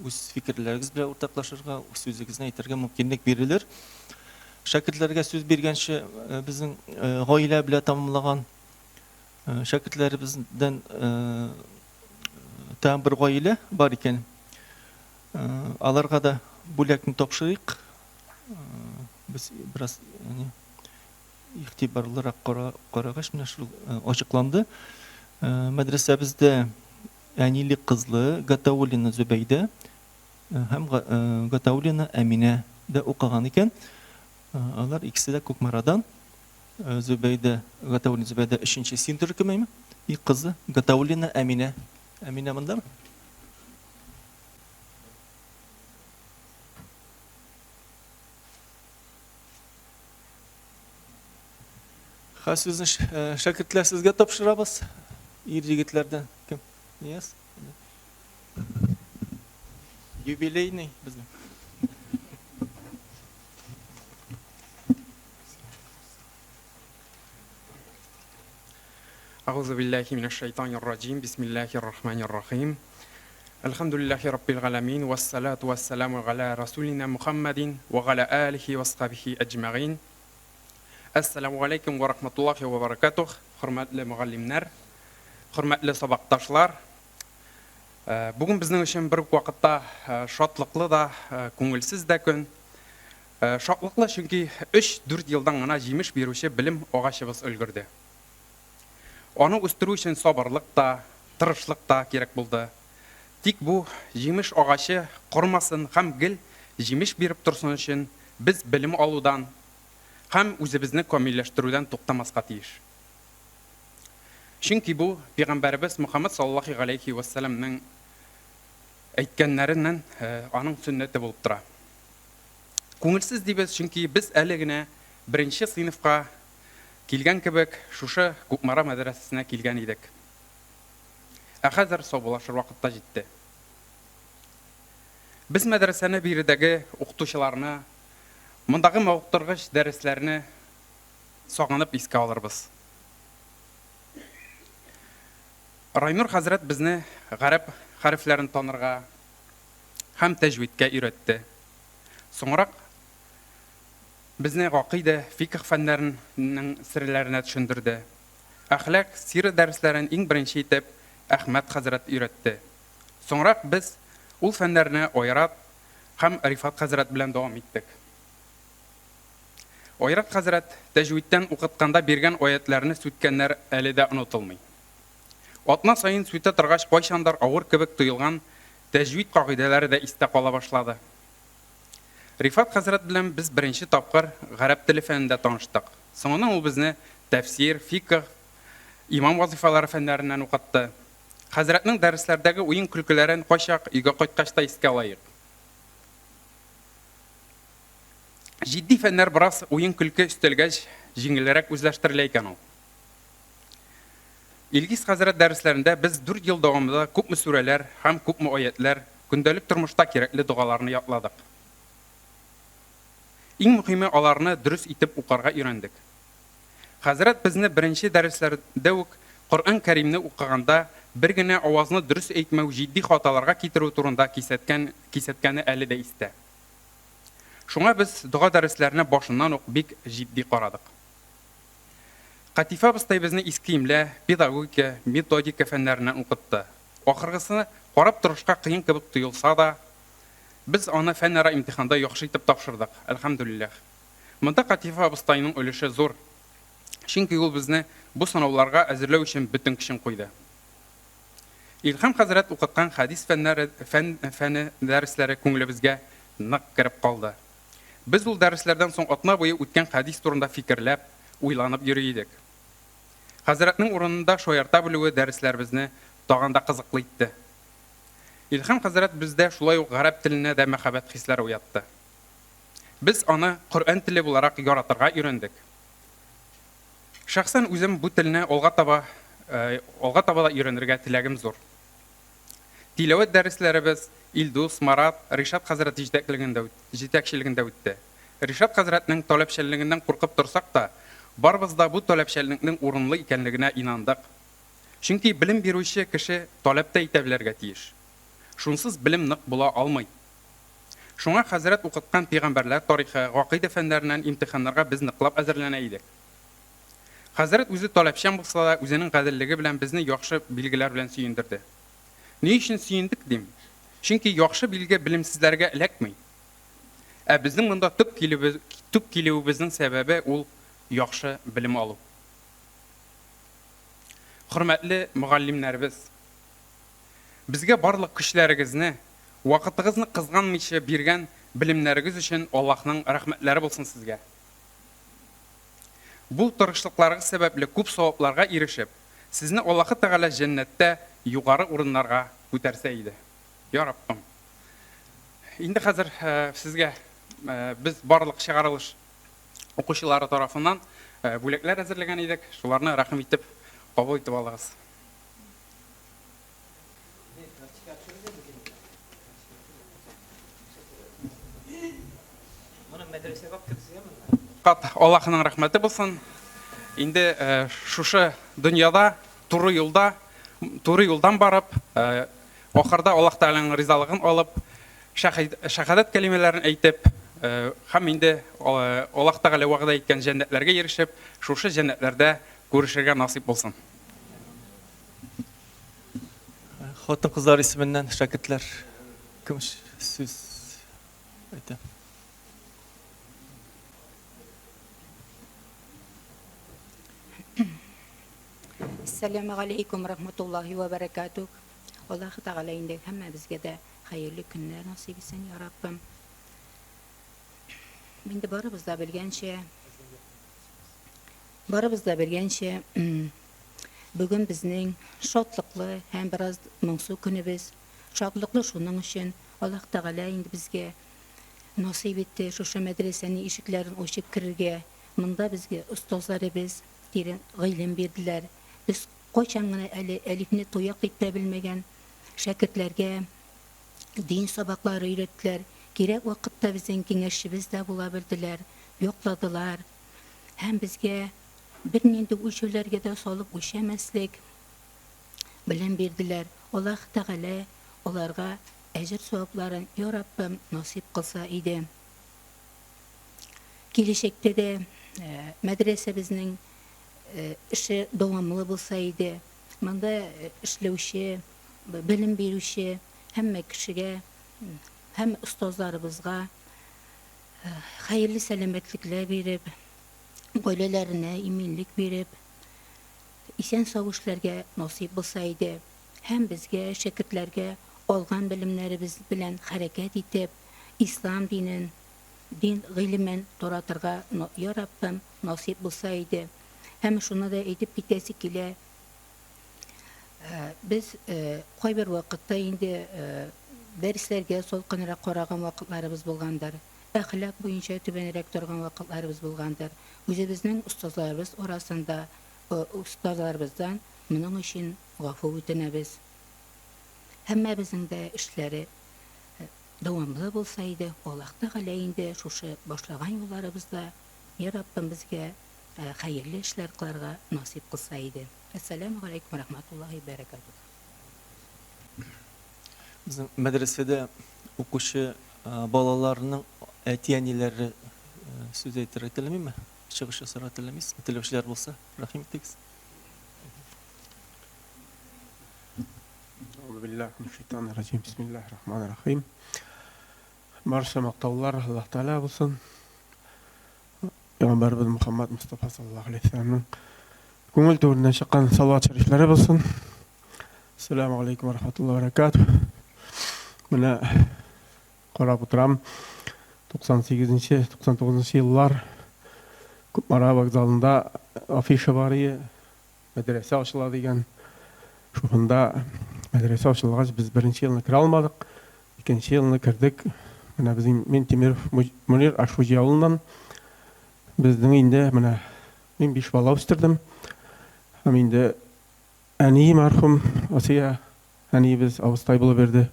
S2: үз фикерләрегез белән уртаклашырга, сүзегезне әйтергә мөмкинлек бирелер. Шәкертләргә сүз биргәнче, безнең гаилә белән тәмамлаган шәкертләребездән тагын бер гаилә бар икән. Аларга да бүләкне тапшырыйк. Без бераз игътибарлырак карагач, менә шул ачыкланды. Мәдрәсәбездә әниле кызлы Гатауллина Зөбәйдә һәм Гатауллина Әминә дә укыган икән. Алар икесе дә Кукмарадан. Зөбәйдә, Гатауллина Зөбәйдә өченче син төркеме, и кызы Гатауллина Әминә. Әминә мондамы? Хәзер сүзне шәкертләр сезгә тапшырабыз. Ир егетләрдән кем? Нияз? Юбилейный безнең.
S9: أعوذ بالله من الشيطان الرجيم بسم الله الرحمن الرحيم الحمد لله رب العالمين والصلاة والسلام على رسولنا محمد وعلى آله وصحبه أجمعين Әссәламү галәйкүм вә рахматуллахи вә баракатух, хөрмәтле мөгаллимнәр, хөрмәтле сабакташлар. Бүген безнең өчен бер үк вакытта шатлыклы да, күңелсез дә көн. Шатлыклы, чөнки 3-4 елдан гына җимеш бирүче белем агачыбыз өлгерде. Аны үстерү өчен сабырлык та, тырышлык та кирәк булды. Тик бу җимеш агачы кормасын һәм гел җимеш биреп торсын өчен без белем алудан һәм үзебезне камилләштерүдән туктамаска тиеш. Чөнки бу пигамбәребез Мөхәммәд саллаллаһи галәйһи вә сәлләмнең әйткәннәреннән аның сөннәте булып тора. Күңелсез дибез, чөнки без әле генә беренче сыйныфка килгән кебек шушы Кукмара мәдрәсәсенә килгән идек. Ә хәзер саубуллашыр вакыт та җитте. Без мәдрәсәне биредәге укытучыларны, мондагы мавыктыргыч дәресләрне сагынып искә алырбыз. Райнур хәзрәт безне гарәп хәрефләрен танырга һәм тәҗвидкә өйрәтте. Соңрак безне гакыйдә, фикх фәннәренең серләренә төшендерде. Әхлак, сира дәресләрен иң беренче итеп Әхмәт хәзрәт өйрәтте. Соңрак без ул фәннәрне Айрат һәм Рифат хәзрәт белән дәвам иттек. Айрат хәзрәт тәҗвидтән укытканда биргән аятьләрне сүткәннәр әле дә онытылмый. Атна саен сүтә торгач кайчандыр авыр кебек тоелган тәҗвид кагыйдәләре дә истә кала башлады. Рифат хәзрәт белән без беренче тапкыр гарәп теле фәнендә таныштык. Соңыннан ул безне тәфсир, фикх, имам вазыйфалары фәннәреннән укытты. Хәзрәтнең дәресләрдәге уен-көлкеләрен кайчак өйгә кайткач та искә алаек. Җитди фәннәр бераз уен-көлке өстәлгәч, җиңелрәк үзләштерелә икән ул. Илгиз хәзрәт дәресләрендә без дүрт ел дәвамында күпме сүрәләр һәм күпме аятьләр, көндәлек тормышта кирәкле догаларны ятладык. Иң мөхиме, аларны дөрес итеп укырга өйрәндек. Хәзрәт безне беренче дәресләрдә үк Коръән Кәримне укыганда бер генә авазны дөрес әйтмәү җитди хаталарга китерү турында кисәткән кисәткәне әле дә истә. Шуңа без дога дәресләренә башыннан ук бик җитди карадык. Катифә абыстай безне иске имля, педагогика, методика фәннәреннән укытты. Ахыргысы карап торышка кыен кебек тоелса да, без аны фәнара имтиханда яхшы итеп тапшырдык, әлхәмдүлилләһ. Монда Катифә абыстайның өлеше зур. Чөнки ул безне бу сынауларга әзерләү өчен бөтен көчен куйды. Илһам хәзрәт укыткан хәдис фәннәре, фән, фәне дәресләре күңелебезгә нык кереп калды. Без ул дәресләрдән соң атна буе үткән хәдис турында фикерләп, уйланып йөри идек. Хәзрәтнең урынында шаярта белүе дәресләребезне тагын да кызыклы итте. Илһам хәзрәт бездә шулай ук гарәп теленә дә мәхәббәт хисләре уятты. Без аны Коръән теле буларак яратырга өйрәндек. Шәхсән үзем бу телне алга таба алга таба да өйрәнергә теләгем зур. Тиләвәт дәресләребез Илдус, Марат, Ришат хәзрәт җитәклегендә җитәкчелегендә үтте. Ришат хәзрәтнең таләпчәнлегеннән куркып торсак та, барыбыз да бу таләпчәнлекнең урынлы икәнлегенә инандык. Чөнки белем бирүче кеше таләп тә итә белергә тиеш. Шунсыз белем нык була алмый. Шуңа хәзрәт укыткан пигамбәрләр тарихы, гакыйдә фәннәреннән имтиханнарга без ныклап әзерләнә идек. Хәзрәт үзе таләпчән булса да, үзенең гаделлеге белән безне яхшы билгеләр белән сөендерде. Ни өчен сөендек дим? Чөнки яхшы билге белемсезләргә эләкми. Ә безнең монда төп килүебез, төп килүебезнең сәбәбе ул яхшы белем алу. Хөрмәтле мөгаллимнәребез! Безгә барлык көчләрегезне, вакытыгызны кызганмыйча биргән белемнәрегез өчен Аллаһның рәхмәтләре булсын сезгә. Бу тырышлыкларыгыз сәбәпле күп савапларга ирешеп, сезне Аллаһы Тәгалә җәннәттә югары урыннарга күтәрсә иде. Я Раббым! Инде хәзер сезгә без барлык чыгарылыш укучылары тарафыннан бүләкләр әзерләгән идек, шуларны рәхим итеп кабул итеп алыгыз. Кат Аллаһының рәхмәте булсын. Инде э, шушы дөньяда туры юлда, туры юлдан барып, э, ахырда Аллаһ Тәгаләнең ризалыгын алып, шәһадәт кәлимәләрен әйтеп, э, һәм инде Аллаһ Тәгалә вәгъдә иткән җәннәтләргә ирешеп, шушы җәннәтләрдә күрешергә насыйп булсын.
S2: Хатын-кызлар исеменнән шәкертләр кем сүз әйтә?
S10: Ассаламу алейкум рахматуллахи ва баракатух. Аллаһ Тәгалә инде һәммәбезгә дә хәерле көннәр насыйп итсен, я Раббым. Инде барыбыз да белгәнчә, барыбыз да белгәнчә, Бүген безнең шатлыклы һәм бераз моңсу көнебез. Шатлыклы шуның өчен, Аллаһ Тәгалә инде безгә насыйп итте шушы мәдрәсәнең ишекләрен ачып керергә. Монда безгә остазларыбыз тирән гыйлем бирделәр. Без кайчан гына әле әлифне тояк дип тә белмәгән шәкертләргә Дин сабаклары өйрәттеләр, кирәк вакытта безнең киңәшчебез дә була белделәр, якладылар һәм безгә бернинди үлчәүләргә дә салып үлчәмәслек белем бирделәр. Аллаһ Тәгалә аларга әҗер-савапларын, йа Раббым, насыйп кылса иде. Киләчәктә дә мәдрәсәбезнең эше дәвамлы булса иде. Монда эшләүче, белем бирүче һәммә кешегә, һәм остазларыбызга хәерле сәламәтлекләр биреп, гаиләләренә иминлек биреп, исән-сау эшләргә насыйп булса иде. Һәм безгә, шәкертләргә, алган белемнәребез белән хәрәкәт итеп, ислам динен, дин гыйлемен таратырга, йа Раббым, насыйп булса иде. Һәм шуны да әйтеп китәсе килә, без кайбер вакытта инде дәресләргә салкынрак караган вакытларыбыз булгандыр, әхлак буенча түбәнрәк торган вакытларыбыз булгандыр. Үзебезнең остазларыбыз арасында, остазларыбыздан моның өчен гафу үтенәбез. Һәммәбезнең дә эшләре дәвамлы булса иде, Аллаһ Тәгалә инде шушы башлаган юлларыбызда, йа Раббым, безгә хәерле эшләр кылырга насыйп кылса иде. Әссәләмү галәйкүм вә рәхмәтуллаһи вә бәрәкәтүһ.
S2: Безнең мәдрәсәдә укучы балаларның әти-әниләре сүз әйтергә теләмиме? Чыгыш ясарга теләмисезме? Теләүчеләр булса, рәхим итегез.
S11: Бисмиллаһир-рахманир-рахим. Барча мактаулар Аллаһ Тәгалә булсын. Пәйгамбәребез Мухаммад Мустафа саллаллаһу алейһи вәсәлләмнең күңел түреннән чыккан салават шәрифләре булсын. Ассаламу алейкум ва рахматуллаһи ва баракатуһ. Менә карап утырам. 98-нче, 99-нчы еллар Кукмара вокзалында афиша бар иде. Мәдрәсә ачыла дигән. Шушында мәдрәсә ачылгач, без беренче елны керә алмадык. Икенче елны кердек. Менә без мин Тимиров Мөнир Ашуҗи авылыннан. Безнең инде менә мин биш бала үстердем. Һәм инде әни мәрхүм Асия әниебез абыстай булып йөрде.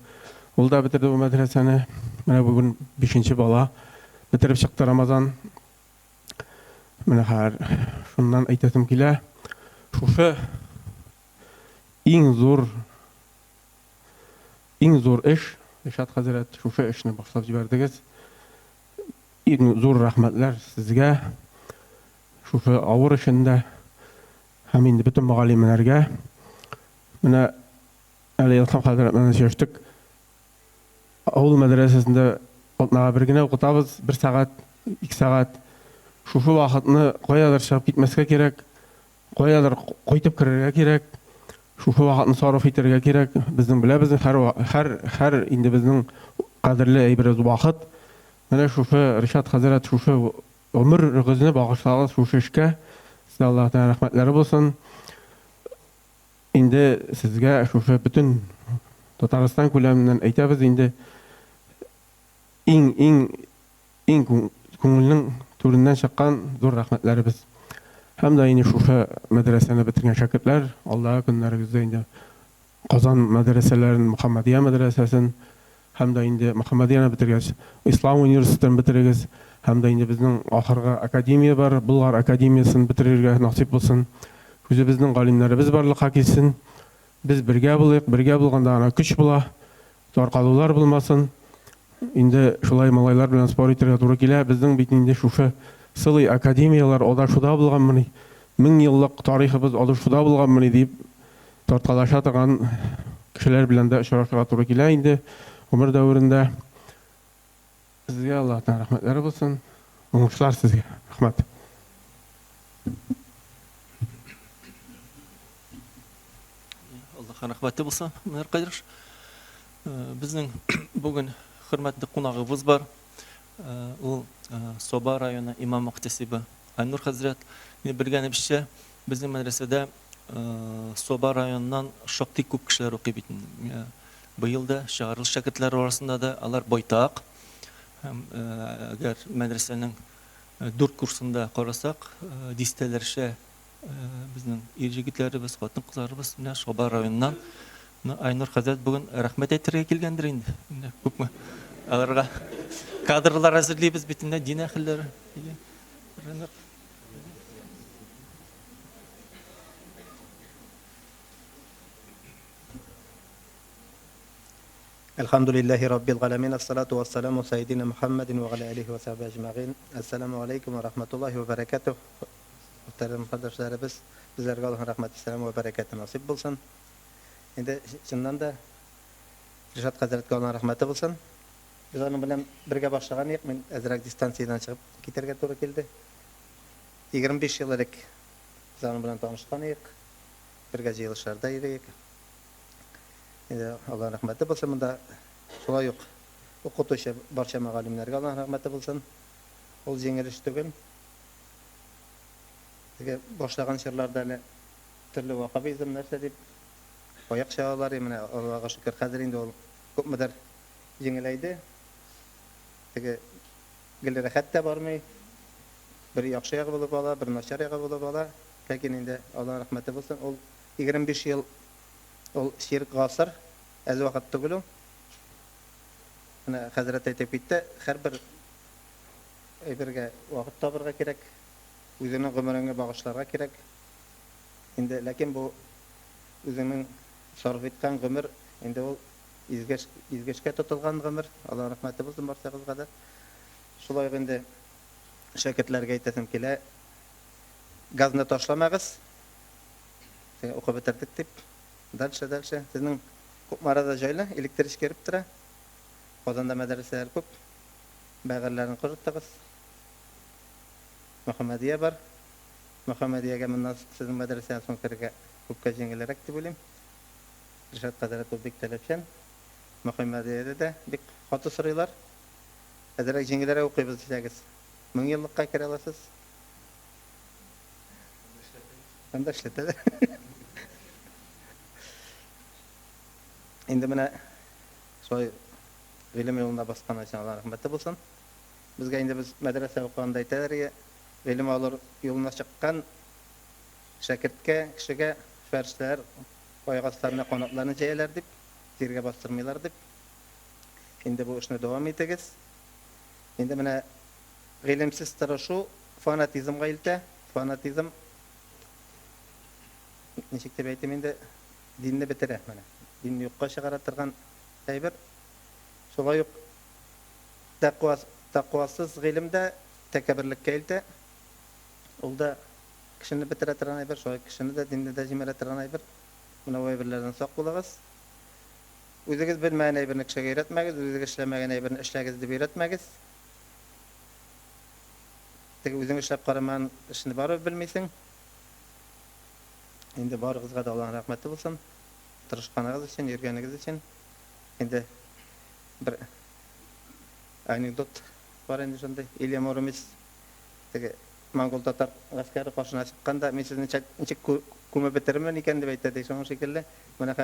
S11: Ул да бетерде бу мәдрәсәне. Менә бүген бишенче бала бетереп чыкты Рамазан. Менә хәзер шуннан әйтәсем килә. Шушы иң зур иң зур эш, Ришат хәзрәт, шушы эшне башлап җибәрдегез. Иң зур рәхмәтләр сезгә. Шушы авыр эшендә һәм инде бөтен мөгаллимнәргә. Менә әле Илһам хәзрәт белән сөйләштек. Авыл мәдрәсәсендә атнага бер генә укытабыз, бер сәгать, ике сәгать. Шушы вакытны каядыр чыгып китмәскә кирәк, каядыр кайтып керергә кирәк. Шушы вакытны сарыф итәргә кирәк. Безнең беләбез, һәр һәр һәр инде безнең кадерле әйберебез вакыт. Менә шушы Ришат хәзрәт шушы гомерегезне багышлагыз шушы эшкә. Сезгә Аллаһ Тәгалә рәхмәтләре булсын. Инде сезгә шушы бөтен Татарстан күләменнән әйтәбез инде, иң, иң, иң күңелнең түреннән чыккан зур рәхмәтләребез. Һәм дә инде шушы мәдрәсәне бетергән шәкертләр, алдагы көннәрегездә инде Казан мәдрәсәләрен, Мөхәммәдия мәдрәсәсен, Һәм дә инде Мөхәммәдияне бетергәч, Ислам университетын бетерегез. Һәм дә инде безнең ахыргы академия бар, Болгар академиясен бетерергә насыйп булсын. Үзебезнең галимнәребез барлыкка килсен. Без бергә булыйк, бергә булганда гына көч була. Таркалулар булмасын. Инде шулай малайлар белән спор итәргә туры килә. Безнең бит инде шушы сылый академияләр адашуда булганмыни, 1000 еллык тарихыбыз адашуда булганмыни дип Тарткалаша торган кешеләр белән дә очрашырга туры килә инде гомер дәверендә. Сезгә Аллаһтан рәхмәтләре булсын. Уңышлар сезгә. Рәхмәт.
S2: Аллаһка рәхмәте булсын, Мөнир Кадырович. Безнең бүген хөрмәтле кунагыбыз бар. Ул Саба районы имам-мөхтәсибе Айнур хәзрәт. Белгәнебезчә, безнең мәдрәсәдә Саба районыннан шактый күп кешеләр укый бит. Быел да чыгарылыш шәкертләре арасында да алар байтак. Һәм әгәр мәдрәсәнең дүрт курсында карасак, дистәләрчә безнең ир-егетләребез, хатын-кызларыбыз менә Саба районыннан Ну, Айнур хәзрәт бүген рәхмәт әйтергә килгәндер инде. Инде күпме аларга кадрлар әзерлибез бит инде дин әһелләре.
S12: Әлхәмдүлилләһи раббил галәмин, әссалату вәссәламу сәйдина Мөхәммәдин вә галә алихи вә сәхбиһи әҗмәгыйн. Әссәламү алейкум вә рахматуллаһи вә бәрәкәтүһ. Мөхтәрәм кардәшләребез, безләргә Аллаһның рәхмәте, сәламе вә бәрәкәте насыйп булсын. Инде чыннан да Ришат хәзрәткә Аллаһның рәхмәте булсын. Без аның белән бергә башлаган идек, мин әзрәк дистанциядән чыгып китәргә туры килде. 25 ел элек без аның белән танышкан идек, бергә җыелышларда йөри идек. Инде Аллаһның рәхмәте булсын, монда шулай ук укытучы барча мөгаллимнәргә Аллаһның рәхмәте булсын. Ул җиңел эш түгел. Теге башлаган чорларда әле төрле ваххабизм нәрсә дип аяк чалалар, менә Аллага шөкер, хәзер инде ул күпмедер җиңеләйде. Теге гел рәхәт тә бармый. Бер яхшы ягы булып ала, бер начар ягы булып ала. Ләкин инде Аллаһның рәхмәте булсын, ул 25 ел Ул чирек гасыр, әз вакыт түгел ул. Менә хәзрәт әйтеп китте, һәрбер әйбергә вакыт табырга кирәк, үзеңнең гомереңне багышларга кирәк. Инде ләкин бу үзеңнең сарыф иткән гомер, инде ул изге изге эшкә тотылган гомер. Аллаһның рәхмәте булсын барчагызга да. Шулай ук инде шәкертләргә әйтәсем килә, газны ташламагыз. Теге укып бетердек дип. Дальше, дальше. Сезнең Кукмарада җайлы, электричка йөреп тора. Казанда мәдрәсәләр күп. Бәгырьләрен корыттыгыз. Мөхәммәдия бар. Мөхәммәдиягә моннан сезнең мәдрәсәдән соң керергә күпкә җиңелрәк дип уйлыйм. Ришат хәзрәт ул бик таләпчән. Мөхәммәдиядә дә бик каты сорыйлар. Әзрәк җиңелрәк укыйбыз дисәгез, меңьеллыкка керә аласыз. Анда эшләтәләр. Инде менә шулай гыйлем юлына баскан өчен Аллаһ рәхмәте булсын. Безгә инде без мәдрәсә укыганда әйтәләр иде, гыйлем алыр юлына чыккан шәкерткә, кешегә фәрештәләр аяк асларына канатларын җәяләр дип, җиргә бастырмыйлар дип. Инде бу эшне дәвам итегез. Инде менә гыйлемсез тырышу фанатизмга илтә. Фанатизм, ничек дип әйтим инде, динне бетерә менә. Динне юкка чыгара торган әйбер. Шулай ук тәкъва, тәкъвасыз гыйлем дә тәкәбберлеккә илтә. Ул да кешене бетерә торган әйбер, шулай ук кешене дә, динне дә җимерә торган әйбер. Менә бу әйберләрдән сак булыгыз. Үзегез белмәгән әйберне кешегә өйрәтмәгез, үзегез эшләмәгән әйберне эшләгез дип өйрәтмәгез. Теге үзең эшләп карамаган эшне барыбер белмисең. Инде барыгызга да Аллаһның рәхмәте булсын. Тырышканыгыз өчен, йөргәнегез өчен. Инде бер анекдот бар инде шундый. Илья Муромец теге монгол-татар гаскәре каршына чыкканда, мин сезне ничек күмеп бетерермен икән дип әйтә, ди. Шуның шикелле, менә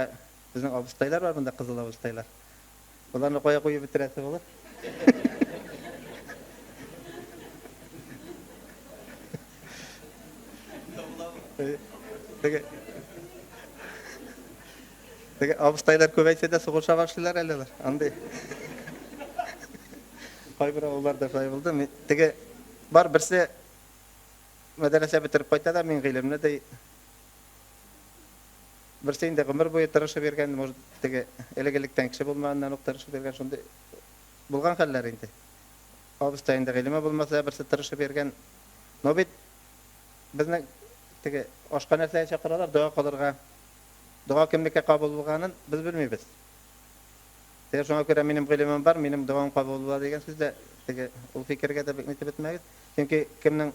S12: безнең абыстайлар бар монда, кызыл абыстайлар. Боларны кая куеп бетерәсе булыр? Теге Теге абыстайлар күбәйсә дә сугыша башлыйлар әле алар. Андый. Кайбер авылларда шулай булды. Теге бар берсе мәдрәсә бетереп кайта да, мин гыйлемне ди. Берсе инде гомер буе тырышып йөргән, может, теге элек-электән кеше булмаганнан ук тырышып йөргән, шундый булган хәлләр инде. Абыстай инде гыйлеме булмаса, берсе тырышып йөргән. Но бит безнең теге ашка нәрсәгә чакыралар, дога кылырга. Дога кемнеке кабул булганын без белмибез. Теге шуңа күрә минем гыйлемем бар, минем догам кабул була дигән сүз дә теге ул фикергә дә бик нитеп бетмәгез. Чөнки кемнең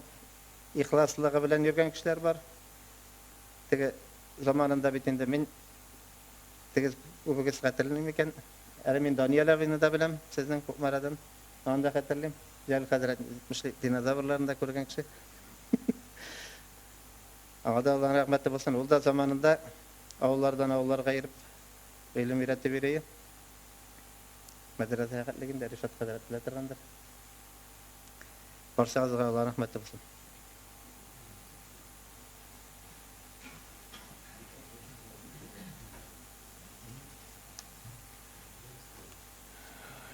S12: ихласлыгы белән йөргән кешеләр бар. Теге заманында бит инде мин теге күбегез хәтерли микән? Әле мин Даниял абыйны да беләм, сезнең Кукмарадан. Аны да хәтерлим. Җәлил хәзрәт әйтмешли, динозаврларны да күргән кеше. Аңа да Аллаһның рәхмәте булсын. Ул да заманында авыллардан авылларга йөреп гыйлем өйрәтеп йөри. Мәдрәсә хәтлеген дә Ришат хәзрәт белә торгандыр. Барчагызга Аллаһның рәхмәте булсын.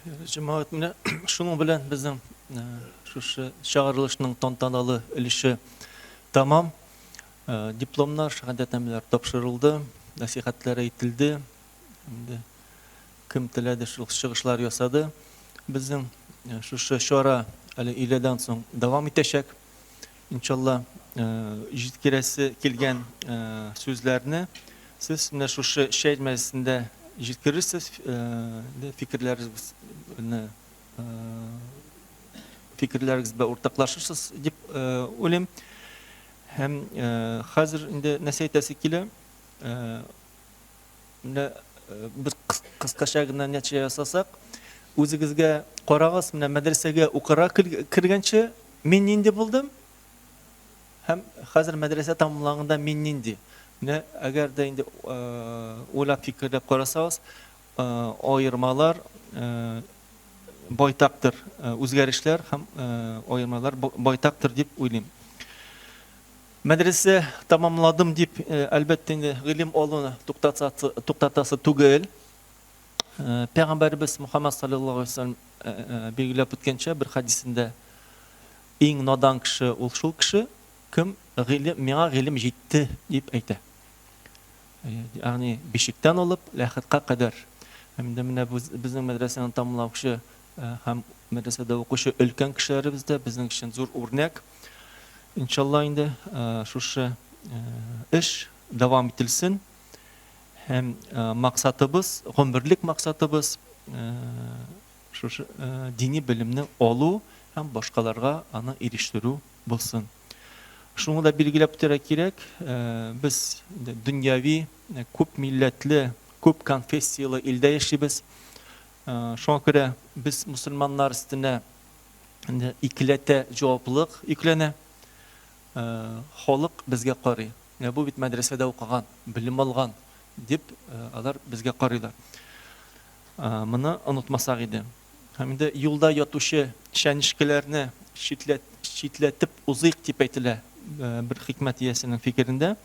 S2: Җәмәгать, менә шуның белән безнең шушы чыгарылышның тантаналы өлеше тәмам. Дипломнар, шәһадәтнамәләр тапшырылды, нәсихәтләр әйтелде. Инде кем теләде, шул чыгышлар ясады. Безнең шушы чара әле өйләдән соң дәвам итәчәк. Иншалла, җиткерәсе килгән сүзләрне сез менә шушы чәй мәҗлесендә җиткерерсез, фикерләрегезне фикерләрегез белән уртаклашырсыз дип уйлыйм. Һәм хәзер инде нәрсә әйтәсе килә? Менә без кыскача гына нәтиҗә ясасак, үзегезгә карагыз, менә мәдрәсәгә укырга кергәнче мин нинди булдым һәм хәзер мәдрәсә тәмамлаганда мин нинди. Менә әгәр дә инде уйлап фикерләп карасагыз, аермалар байтактыр, үзгәрешләр һәм аермалар байтактыр дип уйлыйм. Мәдрәсә тәмамладым дип, әлбәттә инде, гыйлем алуны туктатасы түгел. Пәйгамбәребез Мухаммад салләллаһу алейһи ва сәлләм билгеләп үткәнчә, бер хәдисендә, Иң надан кеше ул шул кеше, кем гыйлем, миңа гыйлем җитте, дип әйтә. Ягъни бишектән алып ләхетка кадәр. Һәм инде менә безнең мәдрәсәне тәмамлаучы һәм мәдрәсәдә укучы өлкән кешеләребез дә безнең өчен зур үрнәк. Иншалла инде шушы эш дәвам ителсен һәм максатыбыз, гомерлек максатыбыз шушы дини белемне алу һәм башкаларга аны ирештерү булсын. Шуны да билгеләп үтәргә кирәк, без дөньяви, күп милләтле, күп конфессияле илдә яшибез. Шуңа күрә без мусульманнар өстенә инде икеләтә җаваплылык йөкләнә. Халык безгә карый. Менә бу бит мәдрәсәдә укыган, белем алган дип алар безгә карыйлар. Моны онытмасак иде. Һәм инде юлда ятучы чәнечкеләрне читләтеп узыйк дип әйтелә бер хикмәт иясенең фикерендә.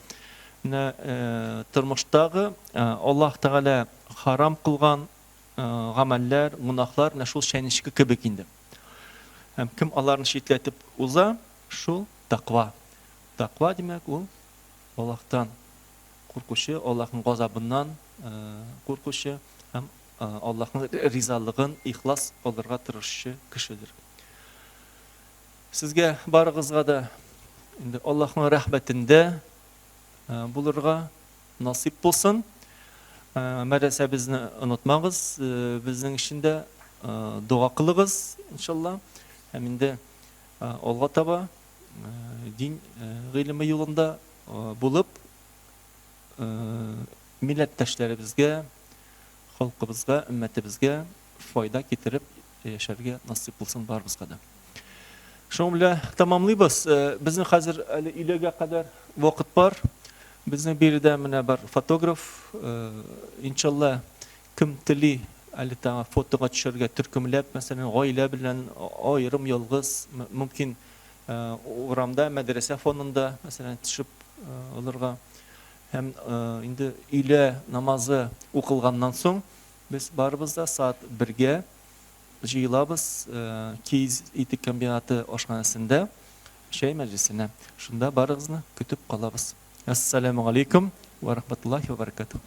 S2: Менә тормыштагы Аллаһ Тәгалә харам кылган гамәлләр, гөнаһлар менә шул чәнечке кебек инде. Һәм кем аларны читләтеп уза, шул тәкъва. Тәкъва димәк ул Аллаһтан куркучы, Аллаһның газабыннан куркучы һәм Аллаһның ризалыгын ихлас алырга тырышучы кешедер. Сезгә барыгызга да инде Аллаһның рәхмәтендә булырга Насыйп булсын. Мәдрәсәбезне онытмагыз, безнең өчен дә дога кылыгыз, иншалла. Һәм инде алга таба дин гыйлеме юлында булып, милләттәшләребезгә, халкыбызга, өммәтебезгә файда китереп яшәргә насыйп булсын барыбызга да. Шуның белән тәмамлыйбыз. Безнең хәзер әле өйләгә кадәр вакыт бар. Безнең биредә менә бар фотограф. Иншалла, кем тели әле таңа фотога төшәргә төркемләп, мәсәлән, гаилә белән, аерым, ялгыз, мөмкин урамда, мәдрәсә фонында, мәсәлән, төшеп алырга. Һәм инде өйлә намазы укылганнан соң без барыбыз да сәгать бергә җыелабыз Киез итек комбинаты ашханәсендә чәй мәҗлесенә. Шунда барыгызны көтеп калабыз. Әссәламү галәйкүм вә рахматуллаһи вә бәрәкәтүһ.